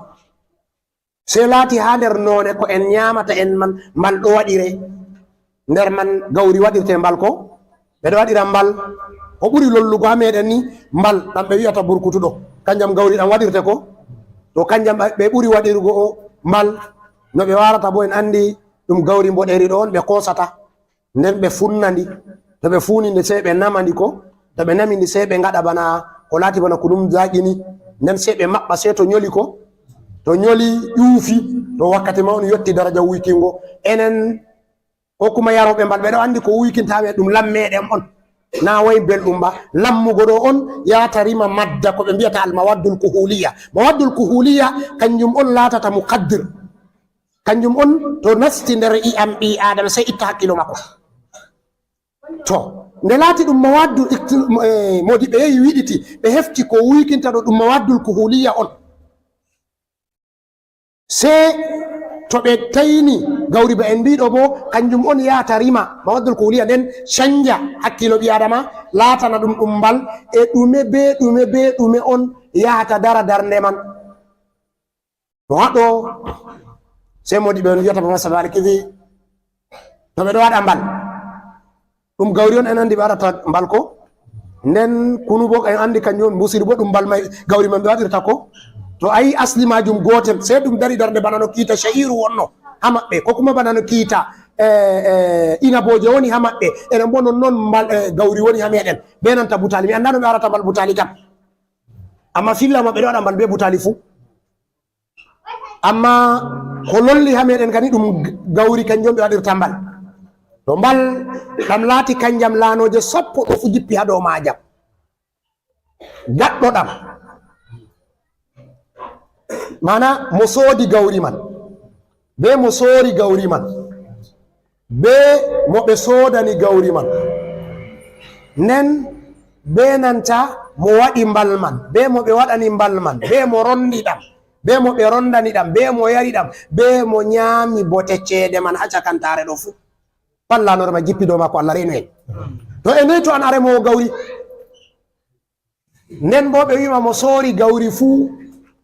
Sey laati haa nder noone ko en nyaamata en man, mbal ɗo waɗire. Nder man gawri waɗirte mbal ko? Ɓe ɗo waɗira mbal. Ko ɓuri lollugo haa meɗen ni, mbal ɗam ɓe wi'ata burkutu ɗo. Kanjam gawri ɗam waɗirte ko? To kanjam ɓe, ɓe ɓuri waɗirgo o mbal. No ɓe warata bo en anndi ɗum gawri mboɗeeri ɗo on ɓe koosata. Nden ɓe funna ndi. To ɓe fuuni nde sey ɓe nama ndi ko? To ɓe nami ndi, sey ɓe ngaɗa bana ko laati bana kunum zaaqi ni. Nden sey ɓe maɓɓa, sey to nyoli ko, to nyoli ƴuufi, to wakkati ma on yotti daraja wuykingo. Enen ko kuma yarooɓe mbal, ɓe ɗo anndi ko wuykinta ɓe ɗum lam meɗen on. Na way belɗum ba. Lammugo ɗo on yahata rima madda ko ɓe mbiyata al mawaddul kuhuliya. Mawaddul kuhuliya kanjum on laatata muqaddir. Kanjum on to nasti nder i'am ɓii Aadama, sey itta hakkilo makko. To, nde laati ɗum mawaddu ikti-, eh, modi ɓe yehi wiɗiti, ɓe hefti ko wuykinta ɗo ɗum mawaddul kuhuliya on. Sey to ɓe tayni gawri ba en mbiɗo bo, kanjum on yahata rima, mawaddul kuhuliya nden canja hakkilo ɓii Aadama, laatana ɗum ɗum mbal, e ɗume be ɗume be ɗume on yahata dara darnde man. No haɗo, sey modi ɓe on wiyata ba masala alkifi, to ɓe ɗo waɗa mbal. Ɗum gawri on en anndi ɓe waɗata mbal ko? Nden kunu bo en anndi kanjum on mbusiri bo ɗum mbal may gawri man ɓe waɗirta ko? To a yi asli majum gootel, sey ɗum dari darnde bana no kiita sha'iru wonno ha maɓɓe, ko kuma bana no kiita, eh, eh, inabooje woni ha maɓɓe, enen bo non non mbal, eh, gawri woni ha meɗen. Be nanta butali, mi anndaa no ɓe waɗata mbal butali kam. Amma filla maɓɓe ɗo waɗa mbal be butali fu. Amma ko lolli ha meɗen kadi ɗum gawri kanjum ɓe waɗirta mbal. To mbal ɗam laati kanjam laanooje sappo ɗo fu jippi ha dow maajam. Gaɗɗo ɗam. Mana mo soodi gawri man. Be mo soori gawri man. Be mo ɓe soodani gawri man. Nden be nanta mo waɗi mbal man. Be mo ɓe waɗani mbal man. Be mo rondi ɗam. Be mo ɓe rondani ɗam, be mo yari ɗam, be mo nyaami bote ceede man ha cakantaare ɗo fu. Pat laanore ma jippi dow maako, Allah reenu en. To e noy to an a remoowo gawri? Nden bo ɓe wi'ima mo soori gawri fu,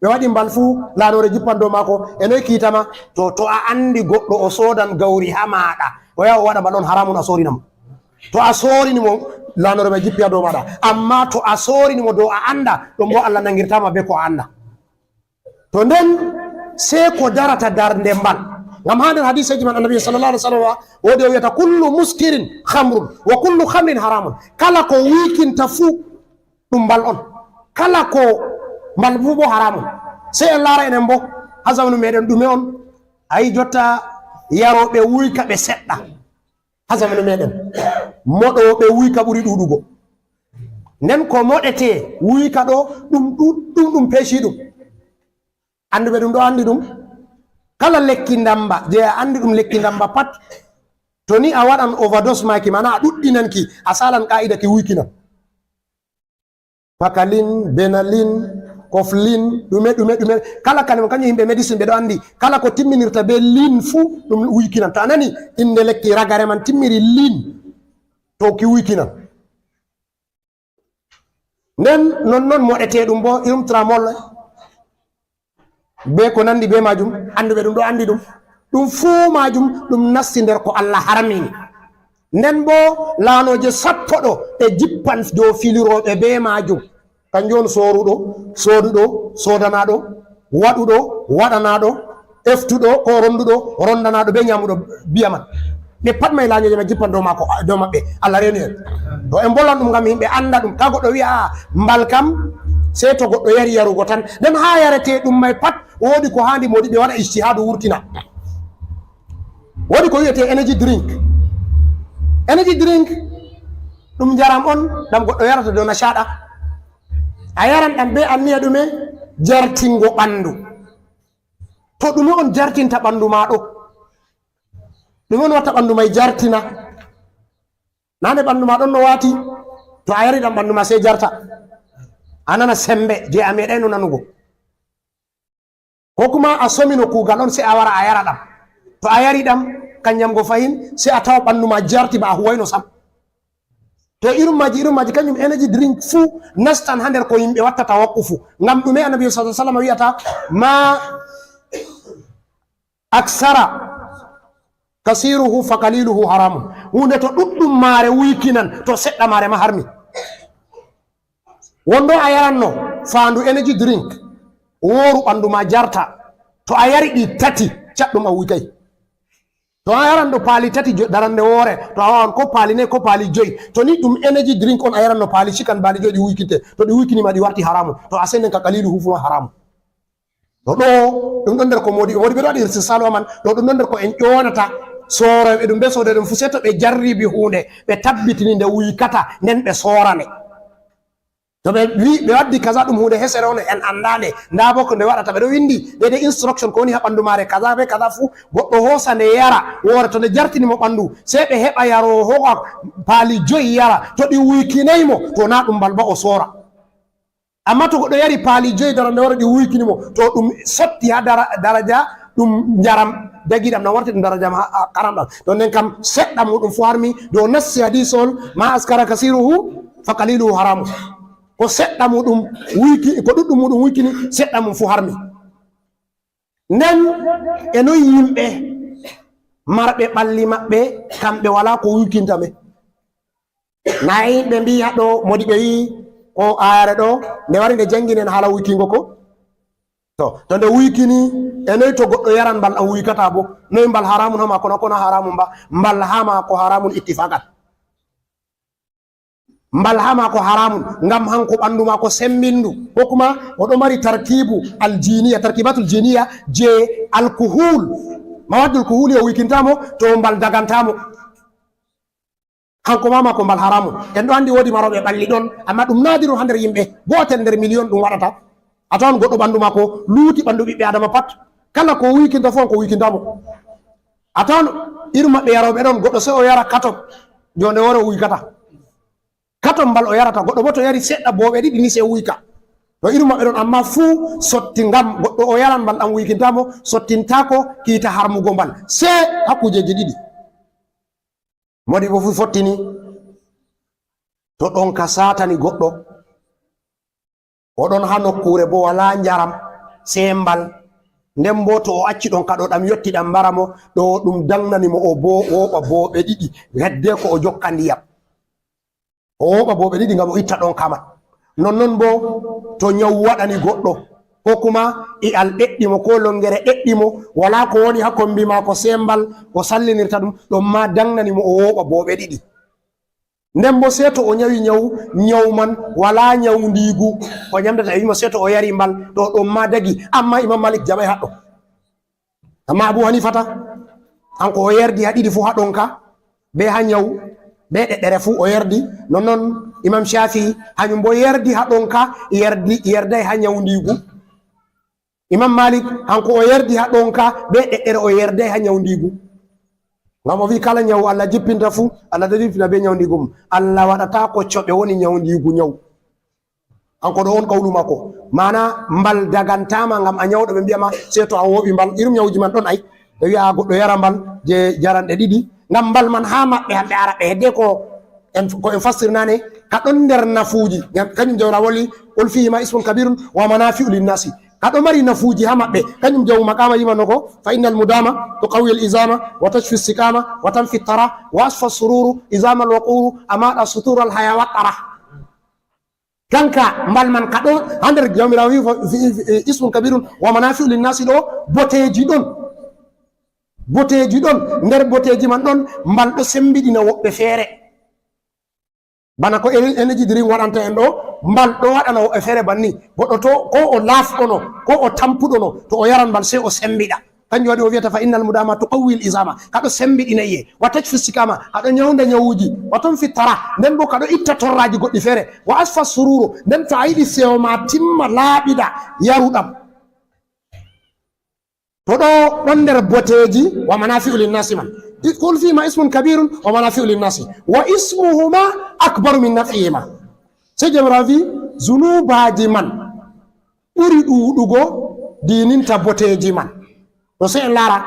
ɓe waɗi mbal fu, laanore jippan dow maako. E noy kiitama? To, to a andi goɗɗo o soodan gawri ha maaɗa, o yaha o waɗa mbal on haramun a soorinamo. To a soorini mo, laanore ma jippi ha dow maaɗa. Amma to a soorini mo dow a anda, ɗon bo Allah nangirtama be ko a anda. To nden, sey ko darata darnde mbal. Ngam haa nder hadiseeji man, Annabi sallallahu alaihi wasallam woodi o wiyata, "Kullu muskirin khamrun, wa kullu khamrin haramun." Kala ko wuykinta fuu, ɗum mbal on. Kala ko mbal fuu bo haramun. Sey en laara enen bo, haa zamanu meɗen ɗume on? Ayi jotta yarooɓe wuyka ɓe seɗɗa. Haa zamanu meɗen, moɗooɓe wuyka ɓuri ɗuuɗugo. Nden ko moɗetee wuyka ɗo, ɗum ɗu-, ɗum, ɗum peeci ɗum. Annduɓe ɗum ɗo anndi ɗum. Kala lekki ndamba, je a anndi ɗum lekki ndamba pat, to ni a waɗan overdose maaki, maana a ɗuɗɗinan ki, a salan qaa'ida ki wuykinan. Pakalin, Benalin, Koflin, ɗume, ɗume, ɗume. Kala kane mo kanjum yimɓe médecine ɓe ɗo anndi. Kala ko timminirta be lin fu, ɗum wuykinan. To a nani innde lekki ragare man timmiri lin, to ki wuykinan. Nden non non moɗetee ɗum bo, irum tramol. Be ko nandi be majum, anduɓe ɗum ɗo andi ɗum. Ɗum fuu majum ɗum nasti nder ko Allah harmini. Nden bo laanooje sappo ɗo ɗe jippan dow filirooɓe be majum. Kanjum on sooruɗo, sooduɗo, soodanaaɗo, waɗuɗo, waɗanaaɗo, eftuɗo, ko ronduɗo, rondanaaɗo be nyaamuɗo biya man. Ɓe pat may laanooje ma jippan dow maako, dow maɓɓe. Allah reenu en. To en bolwan ɗum ngam yimɓe anda ɗum. Taa goɗɗo wi'a, "Aa, mbal kam, sey to goɗɗo yari yarugo tan." Nden haa yaretee ɗum may pat, woodi ko haandi moodi ɓe waɗa ijtihaadu wurtina. Woodi ko wi'etee energy drink. Energy drink ɗum njaram on ɗam goɗɗo yarata dow nashaɗa. A yaran ɗam be anniya ɗume? Jartingo ɓandu. To ɗume on jartinta ɓandu ma ɗo? Ɗume on watta ɓandu may jartina? Nane ɓandu ma ɗon no waati, to a yari ɗam ɓandu ma sey jarta. A nana sembe je a meɗayno nanugo. Ko kuma a somino kuugal on sey a wara a yara ɗam. To a yari ɗam, kanjam go fahin, sey a tawa ɓandu ma jarti ba a huwayno sam. To irum maji, irum maji, kanjum energy drink fu nastan ha nder ko yimɓe watta tawaqqufu. Ngam ɗume Annabi sallallahu alaihi wasallam wi'ata, "Ma aksara kasiruhu fa qaliluhu haramun." Hunde to ɗuɗɗum maare wuykinan, to seɗɗa maare ma harmi. Wondo a yaranno faandu energy drink, wooru ɓandu ma jarta. To a yari ɗi tati, caɗɗum a wuykay. To a yaran ɗo paali tati jo-, darande woore, to a wawan ko paali nayi, ko paali joyi. To ni ɗum energy drink on a yaran no paali cikan paali joyi ɗi wuykinte. To ɗi wuykini ma ɗi warti haramu. To a senden ka qaliluhu fu ma haramu. To ɗo, ɗum ɗon nder ko modi, modi ɓe ɗo waɗi irtisalu aman, ɗo ɗum ɗon nder ko en ƴoonata sooroɓe ɗum be soode ɗum fu, se to ɓe jarribi huunde, ɓe tabbitini nde wuykata, nden ɓe soorane. To ɓe wi, ɓe waddi kaza ɗum huunde hesere on en anndaande, ndaa bo ko nde waɗata, ɓe ɗo windi daidai instruction ko woni haa ɓanndu maare, kaza be kaza fuu, goɗɗo hoosa nde yara, woore to nde jartini mo ɓanndu, sey ɓe heɓa yaroowo hoo'a paali joyi yara, to ɗi wuykinay mo, to naa ɗum mbal ba o soora. Amma to goɗɗo yari paali joyi darande woore ɗi wuykini mo, to ɗum sotti haa dara-, daraja ɗum njaram dagiɗam, na warti ɗum daraja ma-, a-, karamɗam. To nden kam seɗɗa muuɗum fuu harmi, dow nassi hadiisol, "Ma askara kasiruhu fa qaliluhu haramu." Ko seɗɗa muuɗum wuyki-, ko ɗuɗɗum muuɗum wuykini, seɗɗa mum fuu harmi. Nden e noy yimɓe marɓe ɓalli maɓɓe, kamɓe walaa ko wuykinta ɓe? Na yimɓe mbi'i haɗo, modi ɓe wi'i ko ayare ɗo, nde wari nde janginen haala wuykingo ko? To, to nde wuykini, e noy to goɗɗo yaran mbal ɗan wuykata bo? Noy mbal haramun haa maako na ko na haramun ba? Mbal haa maako haramun ittifaqan. Mbal haa maako haramun, ngam hanko ɓandu maako sembindu, ko kuma o ɗo mari tarkibu aljiniya, tarkibatul jiniya je alkuhul, mawaddul kuhuli o wuykinta mo, to mbal daganta mo. Hanko ma maako mbal haramun. En ɗo andi woodi marooɓe ɓalli ɗon, amma ɗum nadirun haa nder yimɓe, gootel nder miliyon ɗum waɗata. A tawan goɗɗo ɓandu maako luuti ɓandu ɓiɓɓe Adama pat. Kala ko wuykinta fuu, hanko wuykinta mo. A tawan irin maɓɓe yarooɓe ɗon, goɗɗo sey o yara katon, jonde woore o wuykata. Katon mbal o yarata, goɗɗo bo to yari seɗɗa booɓe ɗiɗi ni sey wuyka. To irin maɓɓe ɗon, amma fuu sotti ngam goɗɗo o yaran mbal ɗan wuykinta mo, sottintaako kiita harmugo mbal. Sey haa kujeji ɗiɗi. Modi bo fuu fottini, to ɗonka saatani goɗɗo, o ɗon haa nokkuure bo walaa njaram, sey mbal. Nden bo to o acci ɗonka ɗo ɗam yotti ɗam mbara mo, ɗo ɗum daŋnani mo o bo, o woɓa booɓe ɗiɗi, heddeeko o jokka ndiyam. O woɓa booɓe ɗiɗi ngam o itta ɗonka man. Nonnon bo to nyawu waɗani goɗɗo, ko kuma i'al ɗeɗɗi mo, ko longere ɗeɗɗi mo, walaa ko woni haa kombi maako sey mbal, o sallinirta ɗum, ɗon ma daŋnani mo o woɓa booɓe ɗiɗi. Nden bo sey to o nyawi nyawu, nyawu man walaa nyawndiigu, o nyamdata e wimo sey to o yari mbal, ɗo ɗon ma dagi, amma Imam Malik jaɓay haɗɗo. Amma Abu Hanifata, hanko o yerdi haa ɗiɗi fuu, haa ɗonka, be haa nyawu, be ɗeɗɗere fuu o yerdi. Nonnon Imam Shafi'i, hanyum bo yerdi haa ɗonka, yerdi, yerday haa nyawndiigu. Imam Malik, hanko o yerdi haa ɗonka, be ɗeɗɗere o yerday haa nyawndiigu. Ngam o wi'i kala nyawu Allah jippinta fuu, Allah ɗo jippina be nyawndiigu mum. Allah waɗata ko coɓe woni nyawndiigu nyawu. Hanko ɗo on qawlu maako. Maana mbal dagantaama ngam a nyawɗo ɓe mbi'a ma sey to a woɓi mbal. Irum nyawuji man ɗon ay. Ɓe wi'a goɗɗo yara mbal je jaranɗe ɗiɗi. Ngam mbal man haa maɓɓe hamɓe Araɓe hedde ko en, ko en fassiri nane, ka ɗon nder nafuuji. Ngam kanjum Jawra woli, "Qul fihima ismun kabirun wa manafi'u linnasi." Ka ɗo mari nafuuji haa maɓɓe. Kanjum Jaw Maqama yima no ko, "Fa innal mudama tuqawwi al izama wa tashfi siqama wa tanfi tara wa asfa sururu izama al waquru amada sutura al haya wa tara." Kanka mbal man ka ɗo haa nder Jawmiraawo wi, fa-, fi-, fi-, ismun kabirun wa manafi'u linnasi ɗo, boteeji ɗon. Boteeji ɗon, nder boteeji man ɗon, mbal ɗo sembiɗina woɓɓe feere. Bana ko en-, energy drink waɗanta en ɗo, mbal ɗo waɗana woɓɓe feere banni. Goɗɗo to, ko o laafɗono, ko o tampuɗono, to o yaran mbal sey o sembiɗa. Kanjum waɗi o wi'ata, "Fa innal mudama tuqawwil izama." Ka ɗo sembiɗina iye. Wa tashfi sikama. Ka ɗo nyawnda nyawuji. Wa tunfi tara. Nden bo ka ɗo itta torraaji goɗɗi feere. Wa asfa sururu. Nden to a yiɗi sewo ma timma laaɓiɗa, yaruɗam. To ɗo ɗon nder boteeji wa manafi'u linnasi man. Qul fihima ismun kabirun wa manafi'u linnasi. Wa ismuhuma akbaru min naf'ihima. Sey Jawmiraawo wi'i, zunubaaji man ɓuri ɗuuɗugo diininta boteeji man. To sey en laara.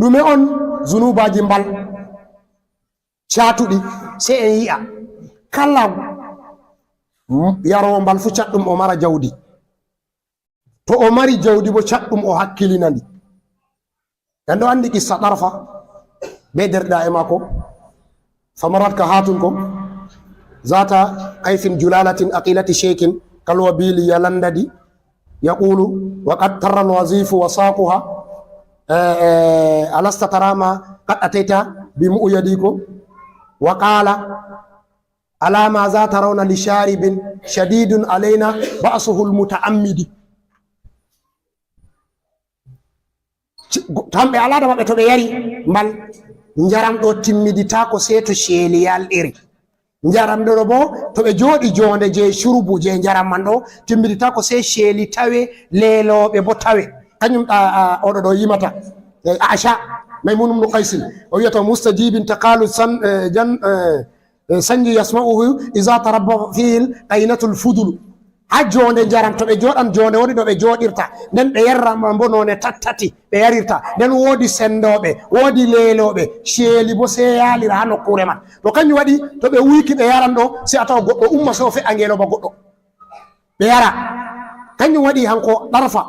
Ɗume on zunubaaji mbal caatuɗi? Sey en yi'a. Kala yaroowo mbal fuu caɗɗum o mara jawdi. To o mari jawdi bo caɗɗum o hakkilina ndi. En ɗo anndi qissa Tarfa be derɗiraaɓe maako. Famarrat ka haatun ko, zata kayfin julalatin aqilati shaykin, kalwa bili yalandadi. يقول: وقد تر الوظيف وساقها، آه، آه، ألست ترى ما قد أتيت بمؤيديكم؟ وقال: ألا ماذا ترون لشارب شديد علينا بأسه المتعمد؟ Ci-, go-, kamɓe alada maɓɓe to ɓe yari mbal, njaram ɗo timmiditaako sey to ceeli yalɗiri. Njaram ɗo bo, to ɓe jooɗi joonde je curubu je njaram man ɗo, timmiditaako sey ceeli tawe, leelooɓe bo tawe. Kañum, a, a, oɗo ɗo yimata. E, Aisha, Maymun ibn Qaysin, o wiyata: مستجيب تقال سن-، e, jan-، e, e, سنج يسمعه إذا تربى فيه القينة الفضل. Ha joonde njaram, to ɓe jooɗan joonde woni ɗo ɓe jooɗirta, nden ɓe yarra ma bo noone tattati ɓe yarirta, nden woodi sendooɓe, woodi leelooɓe, ceeli bo sey yaalira ha nokkuure man. To kañum waɗi, to ɓe wuyki ɓe yaran ɗo, sey a tawa goɗɗo umma sey o fe'a ngeelooba goɗɗo. Ɓe yara. Kañum waɗi hanko Ɗarfa.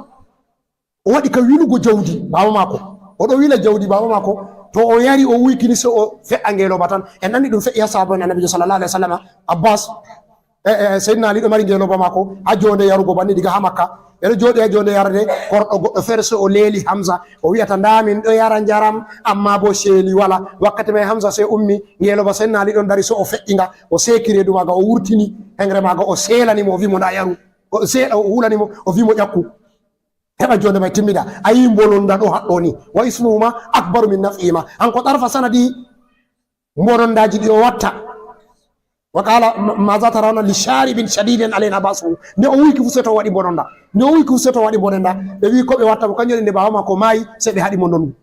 O waɗi ka wilugo jawdi baaba maako. O ɗo wila jawdi baaba maako. To o yari o wuykini sey o fe'a ngeelooba tan. En anndi ɗum fe'i ha sahaaba en Annabiijo sallallahu alayhi wa sallam, Abbas, e, e, Seydina Ali ɗo mari ngeelooba maako ha joonde yarugo banni diga ha Makka. Ɓe ɗo jooɗi ha joonde yarde, korɗo goɗɗo feere sey o leeli Hamza. O wi'ata: "Ndaa min ɗo yara njaram, ammaa bo ceeli wala." Wakkati may Hamza sey ummi, ngeelooba Seydina Ali ɗon dari sey o fe'i nga, o seeki reedu maaga, o wurtini hengre maaga, o seelani mo, o wi'i mo: "Ndaa yaru." O see-, o hulani mo, o wi'i mo: "Ƴakku." Heɓa joonde may timmida. A yii mbononda ɗo haɗɗo ni. "Wa ismuhuma akbaru min naf'ihima." Hanko Ɗarfa sanadi mbonondaaji ɗi o watta. "Wa qala, ma-, maza tarawna li sharibin shadidin alayna ba'suhu." Nde o wuyki fu sey to waɗi mbononda. Nde o wuyki fu sey to waɗi mbononda. Ɓe wi'i ko ɓe watta mo, kanjum woni nde baaba maako maayi, sey ɓe haɗi mo ndongu.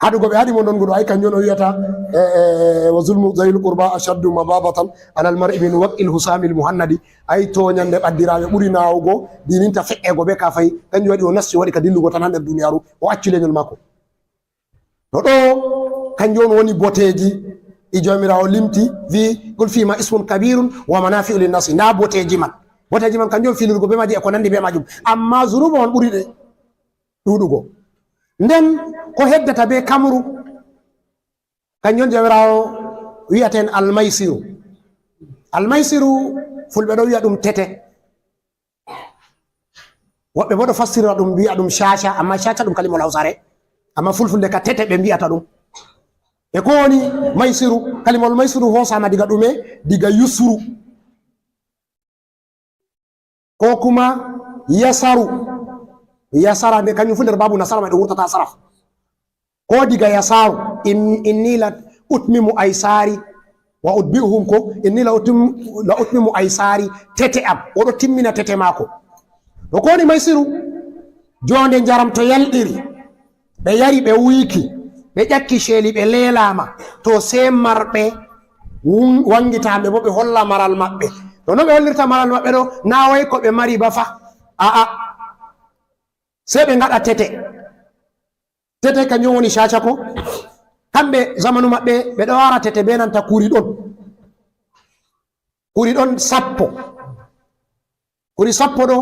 Haɗugo ɓe haɗi mo ndongu ɗo, ay kanjum on o wiyata, e, e, e, "Wa zulmu zawil qurba ashaddu mababatan alal mar'i min waq'il husamil muhannadi." Ay tooñannde ɓaddiraaɓe ɓuri naawugo, diininta fe'ego be kaafahi, kanjum waɗi o nasti, o waɗi ka dillugo tan haa nder duniyaaru, o acci lenyol maako. To ɗo, kanjum on woni boteeji ɗi Jawmiraawo limti, vi: "Qul fihima ismun kabirun wa manafi'u linnasi." Ndaa boteeji man. Boteeji man kanjum on filirgo be maaji e ko nandi be maajum. Ammaa zunuuba on ɓuri ɗe ɗuuɗugo. Nden ko heddata be kamru, kanjum on Jawmiraawo wi'aten almaysiru. Almaysiru, Fulɓe ɗo wi'a ɗum tete. Woɓɓe bo ɗo fassira ɗum, wi'a ɗum caca, ammaa caca ɗum kalimol Hawsare, ammaa Fulfulde ka tete ɓe mbi'ata ɗum. E ko woni maysiru? Kalimol maysiru hoosaama diga ɗume? Diga yusru. Ko kuma yasaru. Yasara nde, kanjum fu nder babu nasara ma ɗum wurtata saraf. Ko diga yasaru, in-, inni la utmimu aysari wa utbi'uhum ko, inni la utmimu, la utmimu aysari, tete am. O ɗo timmina tete maako. To ko woni maysiru? Joonde njaram to yalɗiri, ɓe yari, ɓe wuyki, ɓe ƴakki ceeli, ɓe leelaama, to sey marɓe wun-, wangita ɓe bo ɓe holla maral maɓɓe. To no ɓe hollirta maral maɓɓe ɗo, naa way ko ɓe mari ba fa. A'a. Sey ɓe ngaɗa tete. Tete kanjum woni caca ko. Kamɓe zamanu maɓɓe, ɓe ɗo wara tete be nanta kuri ɗon. Kuri ɗon sappo. Kuri sappo ɗo,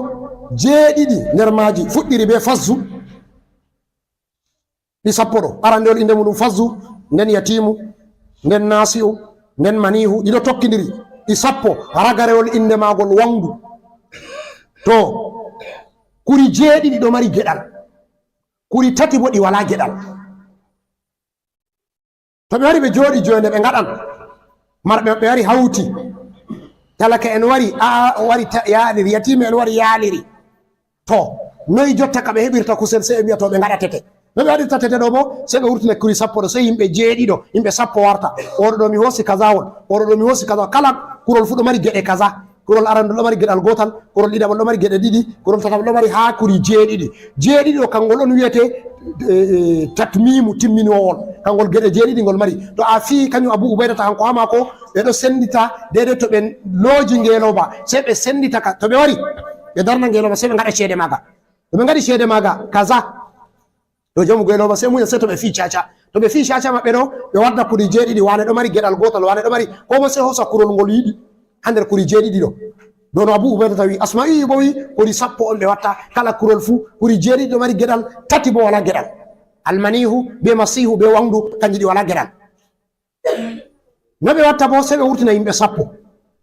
jeeɗiɗi nder maaji fuɗɗiri be fazzu. Ɗi sappo ɗo, arandewol innde muɗum fazzu, nden yatiimu, nden naasi'u, nden maniihu, ɗi ɗo tokkindiri. Ɗi sappo, ragarewol innde maagol wangdu. To, kuri jeeɗiɗi ɗo mari geɗal. Kuri tati bo ɗi walaa geɗal. To ɓe wari ɓe jooɗi joonde ɓe ngaɗan. Marɓe maɓɓe wari hawti. Talaka en wari, a'a, o wari ta-, yaaliri. Yatiime en wari yaaliri. To, noy jotta ka ɓe heɓirta kusel, sey ɓe mbi'a to ɓe ngaɗa tete. No ɓe waɗirta tete ɗo bo, sey ɓe wurtina kuri sappo ɗo, sey yimɓe jeeɗiɗo, yimɓe sappo warta. Oɗo ɗo mi hoosi kazawol, oɗo ɗo mi hoosi kaza. Kala kurol fu ɗo mari geɗe kaza. Kurol aranol ɗo mari geɗal gootal, kurol ɗiɗaɓol ɗo mari geɗe ɗiɗi, kurol tataɓol ɗo mari haa kuri jeeɗiɗi. Jeeɗiɗi ɗo, kangol on wiyete, e, e, tatmiimu, timminowol. Kangol geɗe jeeɗiɗi ngol mari. To a fii kanjum Abu Ubaydata, hanko haa maako, ɓe ɗo sendita deydey to ɓe looji ngeelooba, sey ɓe sendita ka, to ɓe wari, ɓe darna ngeelooba, sey ɓe ngaɗa ceede maaga. To ɓe ngaɗi ceede maaga, kaza. To joomu ngeelooba sey munya, sey to ɓe fii caca. To ɓe fii caca maɓɓe ɗo, ɓe wadda kuri jeeɗiɗi, waane ɗo mari geɗal gootal, waane ɗo mari, koo moy sey hoosa kurol ngol yiɗi haa nder kuri jeeɗiɗi ɗo. Ɗon no Abu Ubaydata wi, Asma'i bo wi, kuri sappo on ɓe watta, kala kurol fuu, kuri jeeɗiɗi ɗo mari geɗal, tati bo walaa geɗal. Almaniihu, be masiihu, be wangdu, kanji ɗi walaa geɗal. No ɓe watta bo, sey ɓe wurtina yimɓe sappo.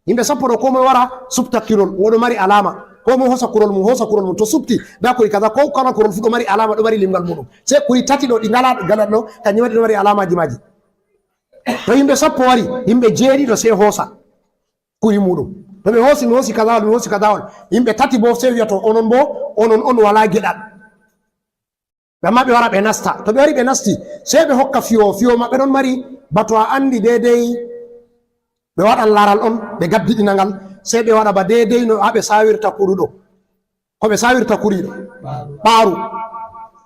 Yimɓe sappo ɗo, koo moy wara supta kirol, ngo ɗo mari alaama. Ko mo hoosa kurol mum, hoosa kurol mum. To suɓti, ndaa kuri kaza, ko kala kurol fuu ɗo mari alaama, ɗo mari limgal muuɗum. Sey kuri tati ɗo, ɗi ngalaa gaɗal ɗo, kanji ma ɗi ɗo mari alaamaaji maaji. To yimɓe sappo wari, yimɓe jeeɗiɗo sey hoosa kuri muuɗum. To ɓe hoosi, mi hoosi kazaawol, mi hoosi kazaawol. Yimɓe tati boo sey wi'a, to onon boo, onon on walaa geɗal. Ɓe amma ɓe wara ɓe nasta. To ɓe wari ɓe nasti, sey ɓe hokka fiyo. Fiyo maɓɓe ɗon mari ba to a anndi deydey ɓe waɗan laral on, ɓe gabbiɗina ngal. Sey ɓe waɗa ba deydey no haa ɓe saawirta kuɗu ɗo. Ko ɓe saawirta kuri ɗo. Ɓaaru.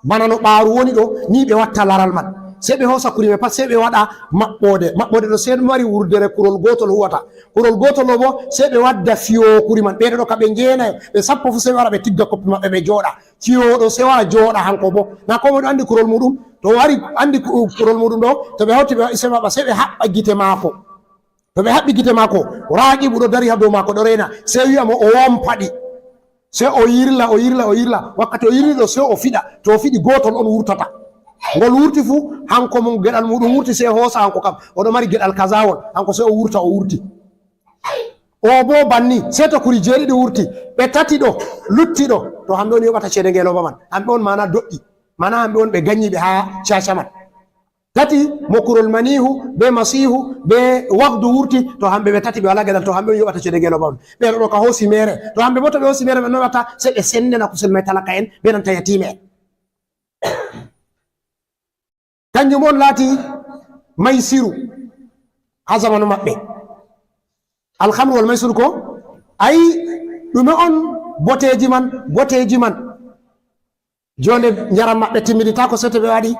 Bana no ɓaaru woni ɗo, ni ɓe watta laral man. Sey ɓe hoosa kuri may pat, sey ɓe waɗa maɓɓoode. Maɓɓoode ɗo sey mari wurdere kurol gootol huwata. Kurol gootol ɗo boo, sey ɓe wadda fiyo kuri man. Ɓe ɗo ka ɓe jeenayo, ɓe sappo fuu sey ɓe wara ɓe tigga koppi maɓɓe ɓe jooɗa. Fiyo ɗo sey wara jooɗa hanko boo. Na koo moy ɗo anndi kurol muuɗum. To o wari anndi ku-, kurol muuɗum ɗo, to ɓe hawti ɓe waɗi sey maɓɓa, sey ɓe haɓɓa gite maako. To ɓe haɓɓi gite maako, raaqibu ɗo dari haa dow maako ɗo reena, sey wi'a mo o wompa ɗi. Sey o yirla, o yirla, o yirla. Wakkati o yirli ɗo, sey o fiɗa. To o fiɗi, gootol on wurtata. Ngol wurti fuu, hanko mo geɗal muuɗum wurti, sey hoosa hanko kam. O ɗo mari geɗal kazaawol, hanko sey o wurta, o wurti. O boo banni, sey to kuri jeeɗiɗi wurti, ɓe tati ɗo, lutti ɗo, to hamɓe on yoɓata ceede ngeelooba man. Hamɓe on maana doƴƴi, maana hamɓe on ɓe ganyiiɓe haa caca man. Tati, mo kurol maniihu, bee masiihu, bee wagdu wurti, to hamɓe ɓe tati ɓe walaa geɗal, to hamɓe on yoɓata ceede ngeelooba on. Ɓe ɗo ka hoosi meere, to hamɓe boo to ɓe hoosi meere ɓe no waɗata, sey ɓe senndina kusel may talaka'en, bee nanta yatiime'en. Kanjum on laati maysiru haa zamanu maɓɓe. Alhamru wal maysiru ko? Ayi, ɗume on boteeji man, boteeji man? Joonde njaram maɓɓe timminitaako sey to ɓe waɗi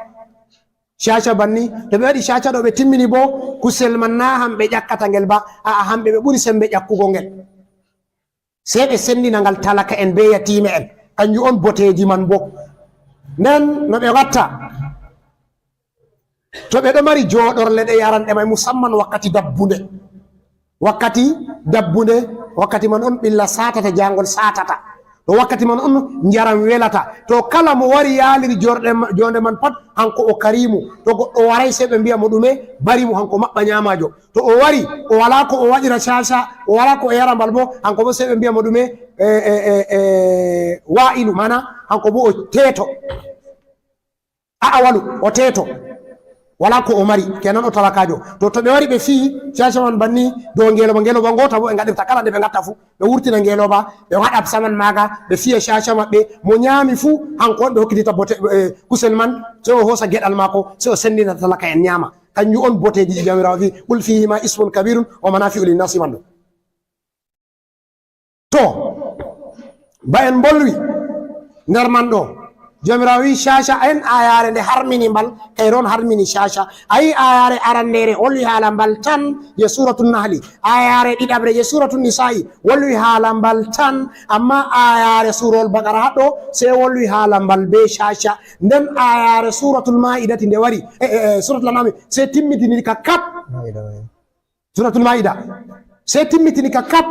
caca banni. To ɓe waɗi caca ɗo ɓe timmini boo, kusel man naa hamɓe ƴakkata ngel ba, a'a, hamɓe ɓe ɓuri semmbe ƴakkugo ngel. Sey ɓe senndina ngal talaka'en bee yatiime'en. Kanjum on boteeji man boo. Nden no ɓe watta? To ɓe ɗo mari jooɗorle ɗe yaranɗe may, musamman wakkati dabbunde. Wakkati dabbunde, wakkati man on ɓilla saatata, jaangol saatata. To wakkati man on njaram welata. To kala mo wari yaaliri jorɗe ma-, joonde man pat, hanko o kariimu. To goɗɗo waraay, sey ɓe mbi'a mo ɗume? Bari mo, hanko maɓɓa nyaamaajo. To o wari, o walaa ko o waɗira caca, o walaa ko o yara mbal boo, hanko boo sey ɓe mbi'a mo ɗume? E, e, e, e, wa'ilu, maana hanko boo o teeto. A'a, walu, o teeto. Walaa ko o mari, kenan o talakaajo. To, to ɓe wari ɓe fiyi caca man banni dow ngeelooba, ngeelooba ngoota boo ɓe ngaɗirta kala nde ɓe ngatta fuu. Ɓe wurtina ngeelooba, ɓe waɗa saman maaga, ɓe fiya caca maɓɓe, mo nyaami fuu, hanko on ɓe hokkititta bote, e, kusel man, sey o hoosa geɗal maako, sey o senndina talaka'en nyaama. Kanjum on boteeji ɗi Jawmiraawo vi'i, "Qul fihima ismun kabirun wa manafi'u linnasi" man ɗo. To, ba en mbolwi nder man ɗo, Jawmiraawo wi'i caca, en aayaare nde harmini mbal, kayre on harmini caca. A yi'i aayaare arandeere, holli haala mbal tan je Suuratul Nahli. Aayaare ɗiɗaɓre je Suuratul Nisaa'i, holli haala mbal tan. Ammaa aayaare Suurawol Baqara haɗɗo, sey holli haala mbal bee caca. Nden aayaare Suuratul Maa'idati nde wari, e, e, e, Suuratul An'aami, sey timmitini ka kap. Suuratul Maa'ida. Sey timmitini ka kap.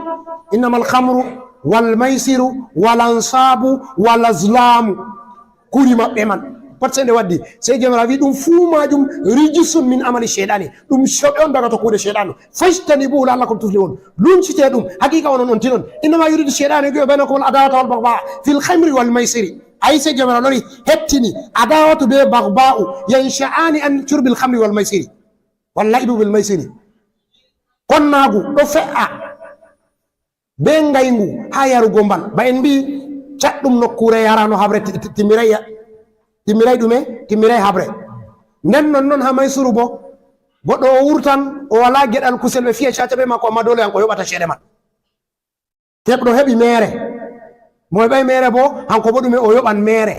"Innamal khamru wal maysiru wal ansaabu wal azlaamu." Kuri maɓɓe man. Pat sey nde waddi. Sey Jawmiraawo wi'i, "Ɗum fuu maajum rijisun min amali shayɗaani." Ɗum coɓe on daga to kuuɗe Ceyɗaanu. "Fajtanibuhu la'allakum tuflihun." Luncite ɗum. Haqiiqa onon on tinon. "Innama yuridu shayɗaanu an yuqi'a baynakumul adawata wal baghdaa'a fil khamri wal maysiri." Ayi, sey Jawmiraawo lori hettini adawatu bee baghda'u. "Yansha'ani an shurbil khamri wal maysiri." Wal la'ibu bil maysiri. Konnaagu ɗo fe'a bee ngayngu haa yarugo mbal. Ba en mbi'i, caɗɗum nokkuure yaraano haɓre ti-, ti-, timmiray ya-, timmiray ɗume? Timmiray haɓre. Nden non non haa maysuru boo, goɗɗo o wurtan, o walaa geɗal kusel ɓe fiya caca bee maako, ammaa doole hanko yoɓata ceede man. Keɓɗo heɓi meere. Mo heɓaay meere boo, hanko boo ɗume o yoɓan meere.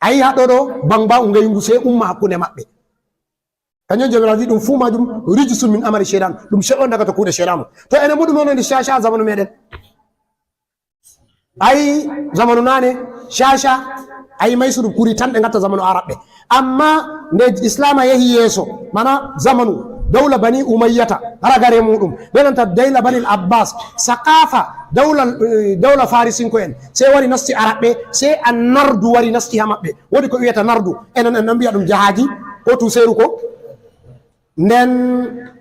A yi'i haa ɗo ɗo, bangba ngayngu sey umma hakkunde maɓɓe. Kanjum Jawmiraawo wi'i ɗum fuu maajum rijisun min amali shayɗan. Ɗum coɓe on daga to kuuɗe Ceyɗaanu. To enen boo ɗume woni caca haa zamanu meeɗen? A yi'i zamanu naane, caca, a yi'i maysuru kuri tan ɓe ngatta zamanu Arabɓe. Ammaa nde Islaama yehi yeeso, maana zamanu dawla Bani Umayyata, ragare muuɗum, be nanta dawla Banil Abbas, sakaafa dawla, eh, dawla Farisinko'en, sey wari nasti Arabɓe, sey annardu wari nasti haa maɓɓe. Woodi ko wi'ata nardu, enen en ɗon mbi'a ɗum jahaaji, ko tuuseeru ko. Nden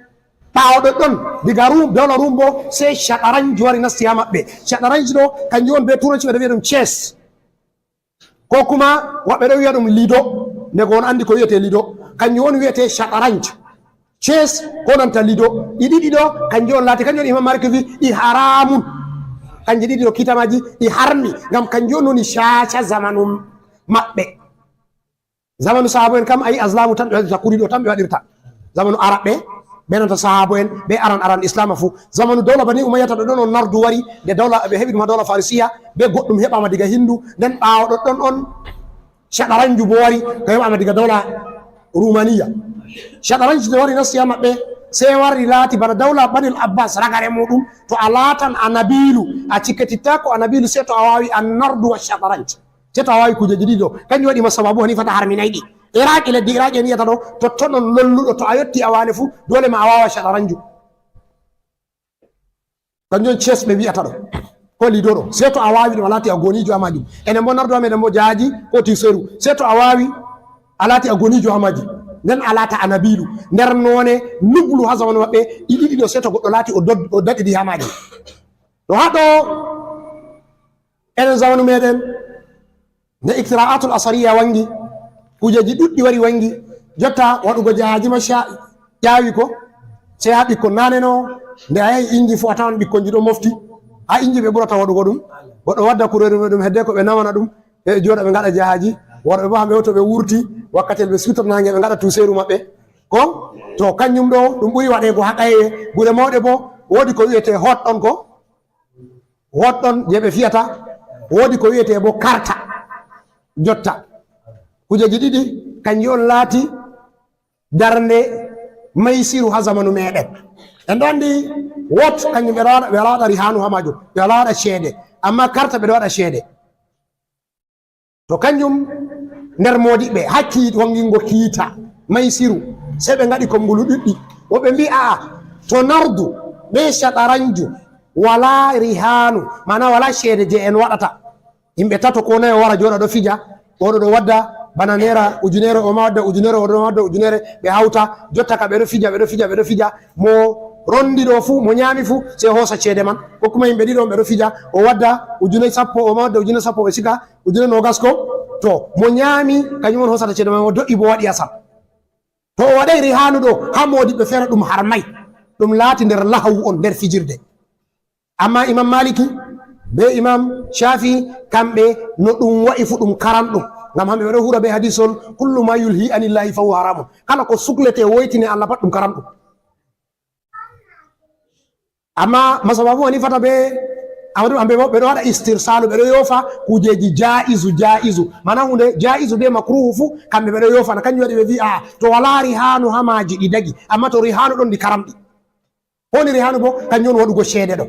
Ɓaawo ɗoɗɗon, diga Rum, dawla Rum bo, sey shataranj wari nasti haa maɓɓe. Shataranj ɗo, kanjum on be turanci ɓe ɗo wi'a ɗum chess. Ko kuma woɓɓe ɗo wi'a ɗum lido, ndego on anndi ko wi'etee lido. Kanjum on wi'etee shataranj. Chess ko nanta lido. Ɗi ɗiɗi ɗo, kanjum on laati, kanjum on Imam Malik vi ɗi haramun. Kanji ɗiɗi ɗo kiita maaji, ɗi harmi, ngam kanjum on woni caca zamanu maɓɓe. Zamanu sahaabo en kam, ayi, azlamu tan ɓe waɗirta, kuri ɗo tan ɓe waɗirta. Zamanu Arabɓe, be nanta sahaabo en, be aran aran Islaama fu. Zamanu dawla Bani Umayyata ɗo ɗon on nardu wari, nde dawla ɓe heɓi ɗum haa dawla Farisiya, be goɗɗum heɓaama diga Hindu, nden ɓaawo ɗoɗɗon on shataranju bo wari, ko heɓaama diga dawla Rumaniya. Shataranju nde wari nasti haa maɓɓe, sey wari laati bana dawla Banil Abbas ragare muuɗum, to a laatan a nabilu, a cikkitittaako a nabilu, sey to a waawi an nardu wa shataranj. Sey to a waawi kuujeji ɗiɗi ɗo. Kanjum waɗi Mazhabu Abu Hanifata harminay ɗi. Iraqi, leddi Iraqi en yi'ata ɗo, totton on lolluɗo, to a yotti a waane fu, doole ma a waawa shataranju. Kanjum on chess ɓe wi'ata ɗo. Ko lido ɗo. Sey to a waawi ɗum, a laati a goniijo haa maajum. Enen bo nardo amen ɗen bo jaaji ko tiseru. Sey to a waawi, a laati a goniijo haa maaji. Nden a laata a nabilu. Nder noone nublu haa zamanu maɓɓe, ɗi ɗiɗi ɗo sey to goɗɗo laati o dod-, o daɗi ɗi haa maaji. To haa ɗo enen zamanu meɗen, nde iktira'atul asariya wangi, kujeji ɗuɗɗi wari wangi, jotta waɗugo jaaji ma sha-, ƴaawi ko, sey haa ɓikkon naane no, nde a yahi inji fu a tawan ɓikkonji ɗo mofti, haa inji ɓe ɓurata waɗugo ɗum, goɗɗo wadda kureeru muɗum hedde ko ɓe nawana ɗum, ɓe jooɗa ɓe ngaɗa jaaji, worɓe bo hamɓe to ɓe wurti, wakkati ɓe siwtata naange ɓe ngaɗa tuuseeru maɓɓe, ko, to kanjum ɗo ɗum ɓuri waɗeego haa ƙayeeje, gure mawɗe bo, woodi ko wi'etee hot ɗon ko, woɗɗon je ɓe fiyata, woodi ko wi'etee bo karta. Jotta, kujeji ɗiɗi, kanji on laati darnde maysiru haa zamanu meɗen. En ɗo anndi wot, kanjum ɓe ɗo waɗa, ɓe ɗo waɗa rihanu haa maajum, ɓe ɗo waɗa ceede, amma karta ɓe ɗo waɗa ceede. To kanjum nder moodiɓɓe, haa ki-, wangingo kiita, maysiru, sey ɓe ngaɗi konnguli ɗuɗɗi. Woɓɓe mbi'i, a'a, to nardu, be shataranju, walaa rihanu, maana walaa ceede je en waɗata. Yimɓe tato ko nayo wara jooɗa ɗo fija, oɗo ɗo wadda bana neera ujunere, o ma wadda ujunere, oɗo ma wadda ujunere, ɓe hawta, jotta ka ɓe ɗo fija, ɓe ɗo fija, ɓe ɗo fija, mo rondi ɗo fu, mo nyaami fu, sey hoosa ceede man. Ko kuma yimɓe ɗiɗo on ɓe ɗo fija, o wadda ujune sappo, o ma wadda ujune sappo, ɓe siga, ujune noogas ko, to, mo nyaami, kanjum on hoosata ceede man, mo do'i bo waɗi asar. To o waɗay rihanu ɗo, haa moodiɓɓe feere ɗum harmay. Ɗum laati nder lahawu on, nder fijirde. Amma Imam Maliki be Imam Shafi'i, kamɓe no ɗum wa'i fu ɗum karamɗum. Ngam hamɓe ɓe ɗo hura be hadis on, "Kullu ma yulhi anillahi fa huwa haramun." Kala ko suklete woytine Allah pat ɗum karamɗum. Amma mazhabu Abu Hanifata be Ahmadu Hanbal bo, ɓe ɗo waɗa istirsalu, ɓe ɗo yoofa kujeji jaizu, jaizu. Mana hunde jaizu be makruhu fu, kamɓe ɓe ɗo yoofana. Kanjum waɗi ɓe vi'a, to wala rihanu haa maaji ɗi dagi, amma to rihanu ɗon ɗi karamɗi. Ko woni rihanu bo, kanjum woni waɗugo ceede ɗo.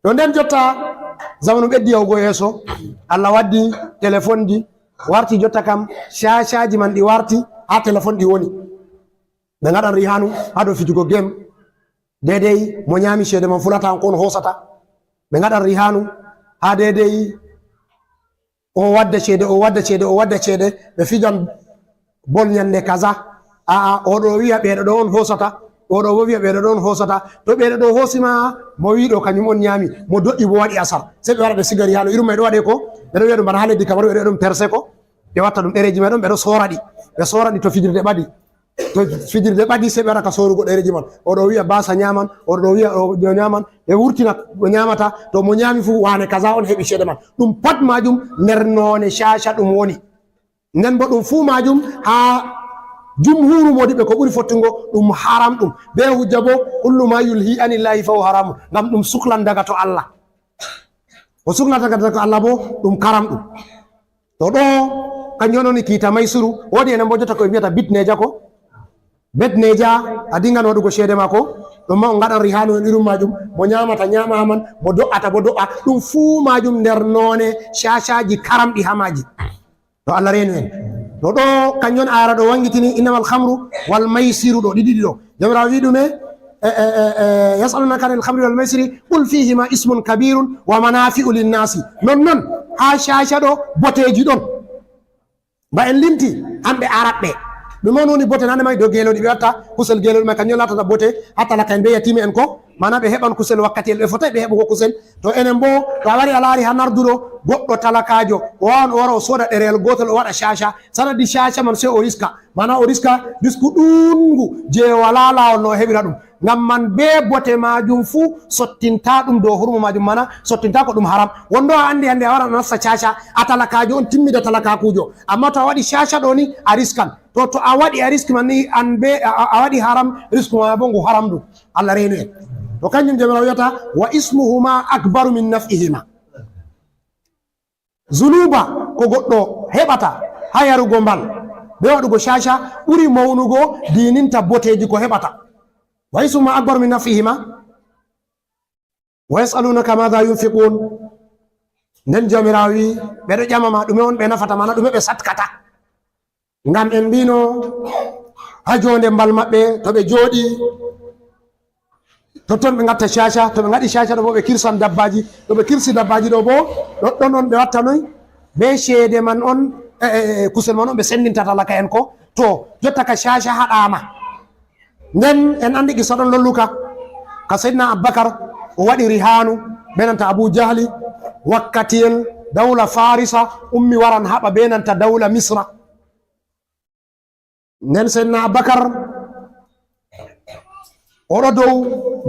To nden jotta, zamanu ɓeddi yahugo yeeso, Allah waddi telefonji warti jotta kam, cacaji man ɗi warti haa telefon ɗi woni. Ɓe ngaɗan rihanu haa dow fijugo game. Deydey mo nyaami ceede man fu laata on ko on hoosata. Ɓe ngaɗan rihanu haa deydey o wadda ceede, o wadda ceede, o wadda ceede. Ɓe fijan bol nyande kaza. A'a, oɗo wi'a ɓeeɗo ɗo on hoosata. Oɗo bo wi'a ɓeeɗo ɗo on hoosata. To ɓeeɗo ɗo hoosi ma, mo wi'i ɗo kanyum on nyaami. Mo do'i bo waɗi asar. Sey ɓe wara ɓe siga rihanu. Irum may ɗo waɗe ko? Ɓe ɗo wi'a ɗum bana haa leddi Kamaru, ɓe ɗo wi'a ɗum perse ko? Ɓe watta ɗum ɗereeji may ɗon, ɓe ɗo soora ɗi. Ɓe soora ɗi to fijirde ɓadi. To fijirde ɓadi, sey ɓe waɗa ka soorugo ɗereeji man. Oɗo wi'a baasa nyaaman, oɗo ɗo wi'a ɗo, ɗo nyaaman. Ɓe wurtina ko nyamata, to mo nyaami fu, wane kaza on heɓi ceede man. Ɗum pat maajum nder noone caca ɗum woni. Nden bo ɗum fuu maajum haa jumhuuru moodiɓɓe ko ɓuri fottugo ɗum haram ɗum. Be hujja bo, "Kullu ma yulhi anillahi fa huwa haramun." Ngam ɗum suklan daga to Allah. Ko suklata kadi ko Allah bo, ɗum karam ɗum. To ɗo, kanjum on woni kiita maysuru. Woodi enen bo jotta ko ɓe mbiyata bitneja ko? Betneja, a dingan waɗugo ceede maako. Ɗum ma on ngaɗan rihanu en irum maajum. Mo nyaamata nyaama haa man, mo do'ata bo do'a. Ɗum fuu maajum nder noone cacaji karamɗi haa maaji. To Allah reenu en. To ɗo, kanjum on ayara ɗo wangitini, "Innamal khamru wal maysiru" ɗo, ɗi ɗiɗi ɗo. Jawmiraawo wi'i ɗume? E, e, e, e, "Yas'alunaka anil khamri wal maisiri, qul fihima ismun kabirun wa manafi'u linnasi." Non, non, haa caca ɗo, boteeji ɗon. Ba en limti, hamɓe Arabɓe. Ɗum on woni bote nane may dow geelooɗi, ɓe watta kusel geelooɗi may, kanjum laatata bote haa talaka en bee yatiime en ko, maana ɓe heɓan kusel wakkati el ɓe fotay ɓe heɓugo kusel. To enen boo, to a wari a laari haa narduɗo goɗɗo talakaajo, o waawan o wara o sooda ɗereyel gootel o waɗa caaca, sanadi caaca man sey o riska, maana o riska risku ɗuuɗngu jey walaa laawol no o heɓira ɗum. Ngam man bee bote maajum fuu sottintaa ɗum dow hurma maajum, maana sottintaa ko ɗum haram. Wonno a anndi hannde a waran a nasta caaca, a talakaajo on timmida talakaakuujo, ammaa to a waɗi caaca ɗo ni a riskan. To, to a waɗi a riski man ni an bee a, a, a waɗi haram, risku ma boo ngu haram ɗum. Allah reenu en. To kanjum Jawmiraawo wi'ata, "Wa ismuhuma akbaru min naf'ihima." Zunuuba ko goɗɗo heɓata haa yarugo mbal bee waɗugo caaca ɓuri mawnugo diininta boteeji ko heɓata. "Wa ismuhuma akbaru min naf'ihima." "Wa yas'alunaka madha yunfiqun." Nden Jawmiraawo wi'i, ɓe ɗo ƴama ma ɗume on ɓe nafata, maana ɗume ɓe satkata. Ngam en mbiino haa joonde mbal maɓɓe, to ɓe jooɗi, totton ɓe ngatta caaca, to ɓe ngaɗi caaca ɗo boo ɓe kirsan dabbaaji, to ɓe kirsi dabbaaji ɗo boo, ɗoɗɗon on ɓe wattanoy bee ceede man on, e, e, e, kusel man on ɓe senndinta talaka en ko. To, jotta ka caaca haɗaama. Nden en anndi qissa ɗon lolluka ka Seydina Abubakar, o waɗi rihaanu bee nanta Abu Jahli, wakkatiyel dawla Farisa ummi waran haɓa bee nanta dawla Misra. Nden Seydina Abubakar o ɗo dow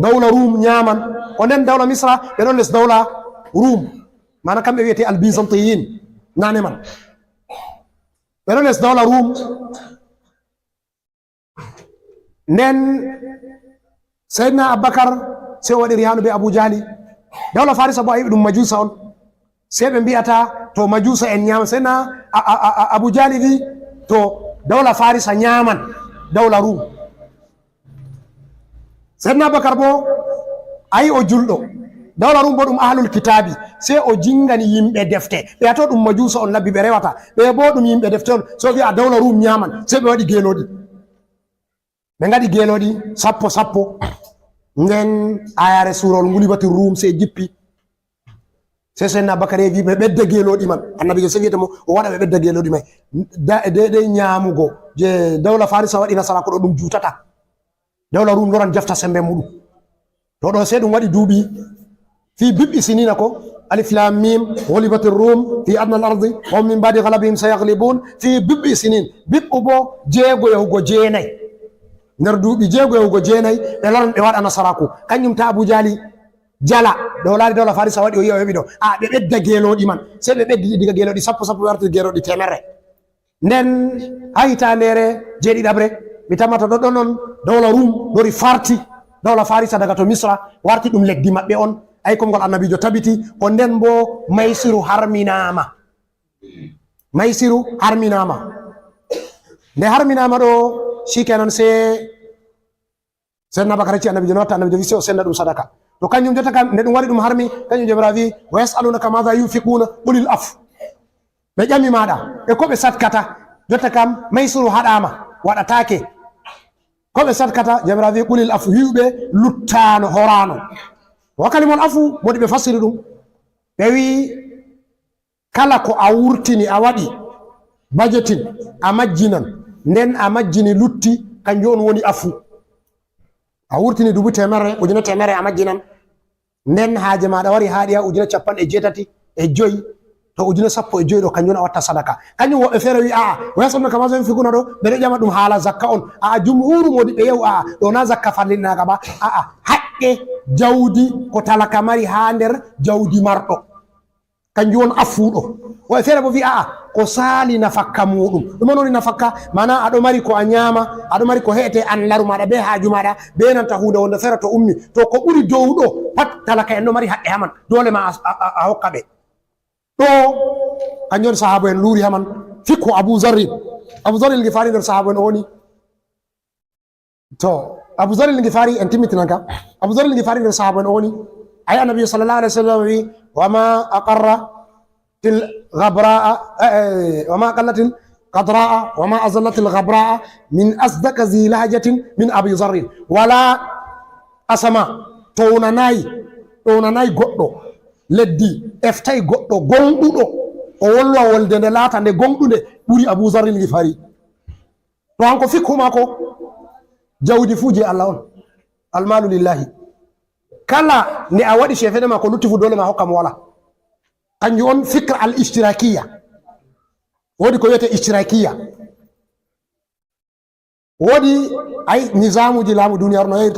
dawla Rum nyaaman, o nden dawla Misra ɓe ɗon les dawla Rum, maana kamɓe wi'ete Al-Bizantiyin nane man. Ɓe ɗon les dawla Rum. Nden Seydina Abubakar sey o waɗi rihaanu bee Abu Jahli. Dawla Farisa boo a yi'i ɗum majuusa on. Sey ɓe mbi'ata to majuusa en nyaama. Seydina a, a, a, a, Abu Jahli wi to dawla Farisa nyaaman dawla Rum. Seydina Abubakar boo a yi'i o julɗo. Dawla Rum boo ɗum ahlul kitaabi. Sey o jingani yimɓe defte. Ɓe a to ɗum majuusa on labbi ɓe rewata. Ɓe boo ɗum yimɓe defte on. Sey o wi'a dawla Rum nyaaman. Sey ɓe waɗi geelooɗi. Ɓe ngaɗi geelooɗi sappo sappo. Nden aayaare suurawol Ngulibati Rum sey jippi. Sey Seydina Abubakar wi ɓe ɓedda geelooɗi man. Annabiijo sey wi'ete mo o waɗa ɓe ɓedda geelooɗi may. Da, deydey nyaamugo je dawla Farisa waɗi nasaraaku ɗo ɗum juutata. Dawla Rum loran jafta semmbe muuɗum. To ɗo sey ɗum waɗi duuɓi fii bib'i siniina ko, alif laam miim, ghulibatir Rum fii adnal ardi wa hum min ba'di ghalabihim sayaghlibuun, fii bib'i siniin, bib'u boo jeego yahugo jeenay. Nder duuɓi jeego yahugo jeenay, ɓe loran ɓe waɗa nasaraaku. Kanjum ta Abu Jahli jala, ɗo laari dawla Farisa waɗi o yi'a o heɓi ɗo. A, ɓe ɓedda geelooɗi man. Sey ɓe ɓeddi diga geelooɗi sappo sappo, ɓe wartiri geelooɗi teemerre. Nden haa hitaandeere jeeɗiɗaɓre, mi tamata ɗoɗɗon on, dawla Rum lori farti dawla Farisa daga to Misra, warti ɗum leddi maɓɓe on. Ay konngol Annabiijo tabiti, ko nden boo Maysiru harminaama. Maysiru harminaama. Nde harminaama ɗo, shikenan, sey Seydina Abubakar acci Annabiijo no watta, Annabiijo wi sey o senda ɗum sadaka. To kanjum jotta kam, nde ɗum wari ɗum harmi, kanjum Jawmiraawo wi, "Wa yas'alunaka madha yunfiquna, qulil af." Ɓe ƴami maaɗa, e ko ɓe satkata, jotta kam Maysiru haɗaama, waɗataake. Ko ɓe satkata, Jawmiraawo wi, "Qulil af", wi'u ɓe luttaano, horaano. Wa kalimol afu, moodi ɓe fassiri ɗum. Ɓe wi, kala ko a wurtini, a waɗi bajetin, a majjinan, nden a majjini lutti, kanjum on woni afu. A wurtini dubu teemerre, ujune teemerre a majjinan, nden haaje maaɗa wari haaɗi haa ujune cappanɗe jeetati e joy, to ujune sappo e joy ɗo, kanjum on a watta sadaka. Kanjum woɓɓe feere wi, a'a, o yasonno kama so en figuna ɗo, ɓe ɗo ƴama ɗum haala zakka on. A'a, jumhuuru moodi ɓe yew, a'a, ɗo na zakka farlinnaaka ba. A'a, haqqe jawdi ko talaka mari haa nder jawdi marɗo. Kanjum on afuuɗo. Woɓɓe feere bo wi, a'a, ko saali nafakka muuɗum. Ɗum on woni nafakka, maana aɗo mari ko a nyaama, aɗo mari ko he'ete an laru maaɗa bee haaju maaɗa, bee nanta huunde wonde feere to ummi. To ko ɓuri dow ɗo, pat talaka en ɗo mari haqqe haa man. Doole ma a, a, a, a hokka ɓe. Ɗo, kanjum on sahaaba en luuri haa man. Fikhu Abu Zarri. Abu Zarri Al-Ghifari nder sahaaba en o woni. To, Abu Zarri Al-Ghifari en timmitinanka. Abu Zarri Al-Ghifari nder sahaaba en o woni. Ay Annabi sallallahu alaihi wasallam wi, "Wa ma aqarra til ghabra'a, eh, eh, wa ma qallatil qadra'a, wa ma azallatil ghabra'a min asdaqa zi lahjatin min Abi Zarrin." Wala asama townanayi, ɗownanayi goɗɗo. Leddi eftay goɗɗo gonɗuɗo. O wolwa wolde nde laata nde gonɗunde ɓuri Abu Zarri Al-Ghifari. To hanko fikku maako, jawdi fuu je Allah on. Almalu lillahi. Kala ne a waɗi cefeɗe ma, ko lutti fu dole ma hokka mo wala. Kanjum on fikra al ishtirakiya. Wodi ko wiyete ishtirakiya. Wodi ay nizamuji laamu duniyaaru no yahirta.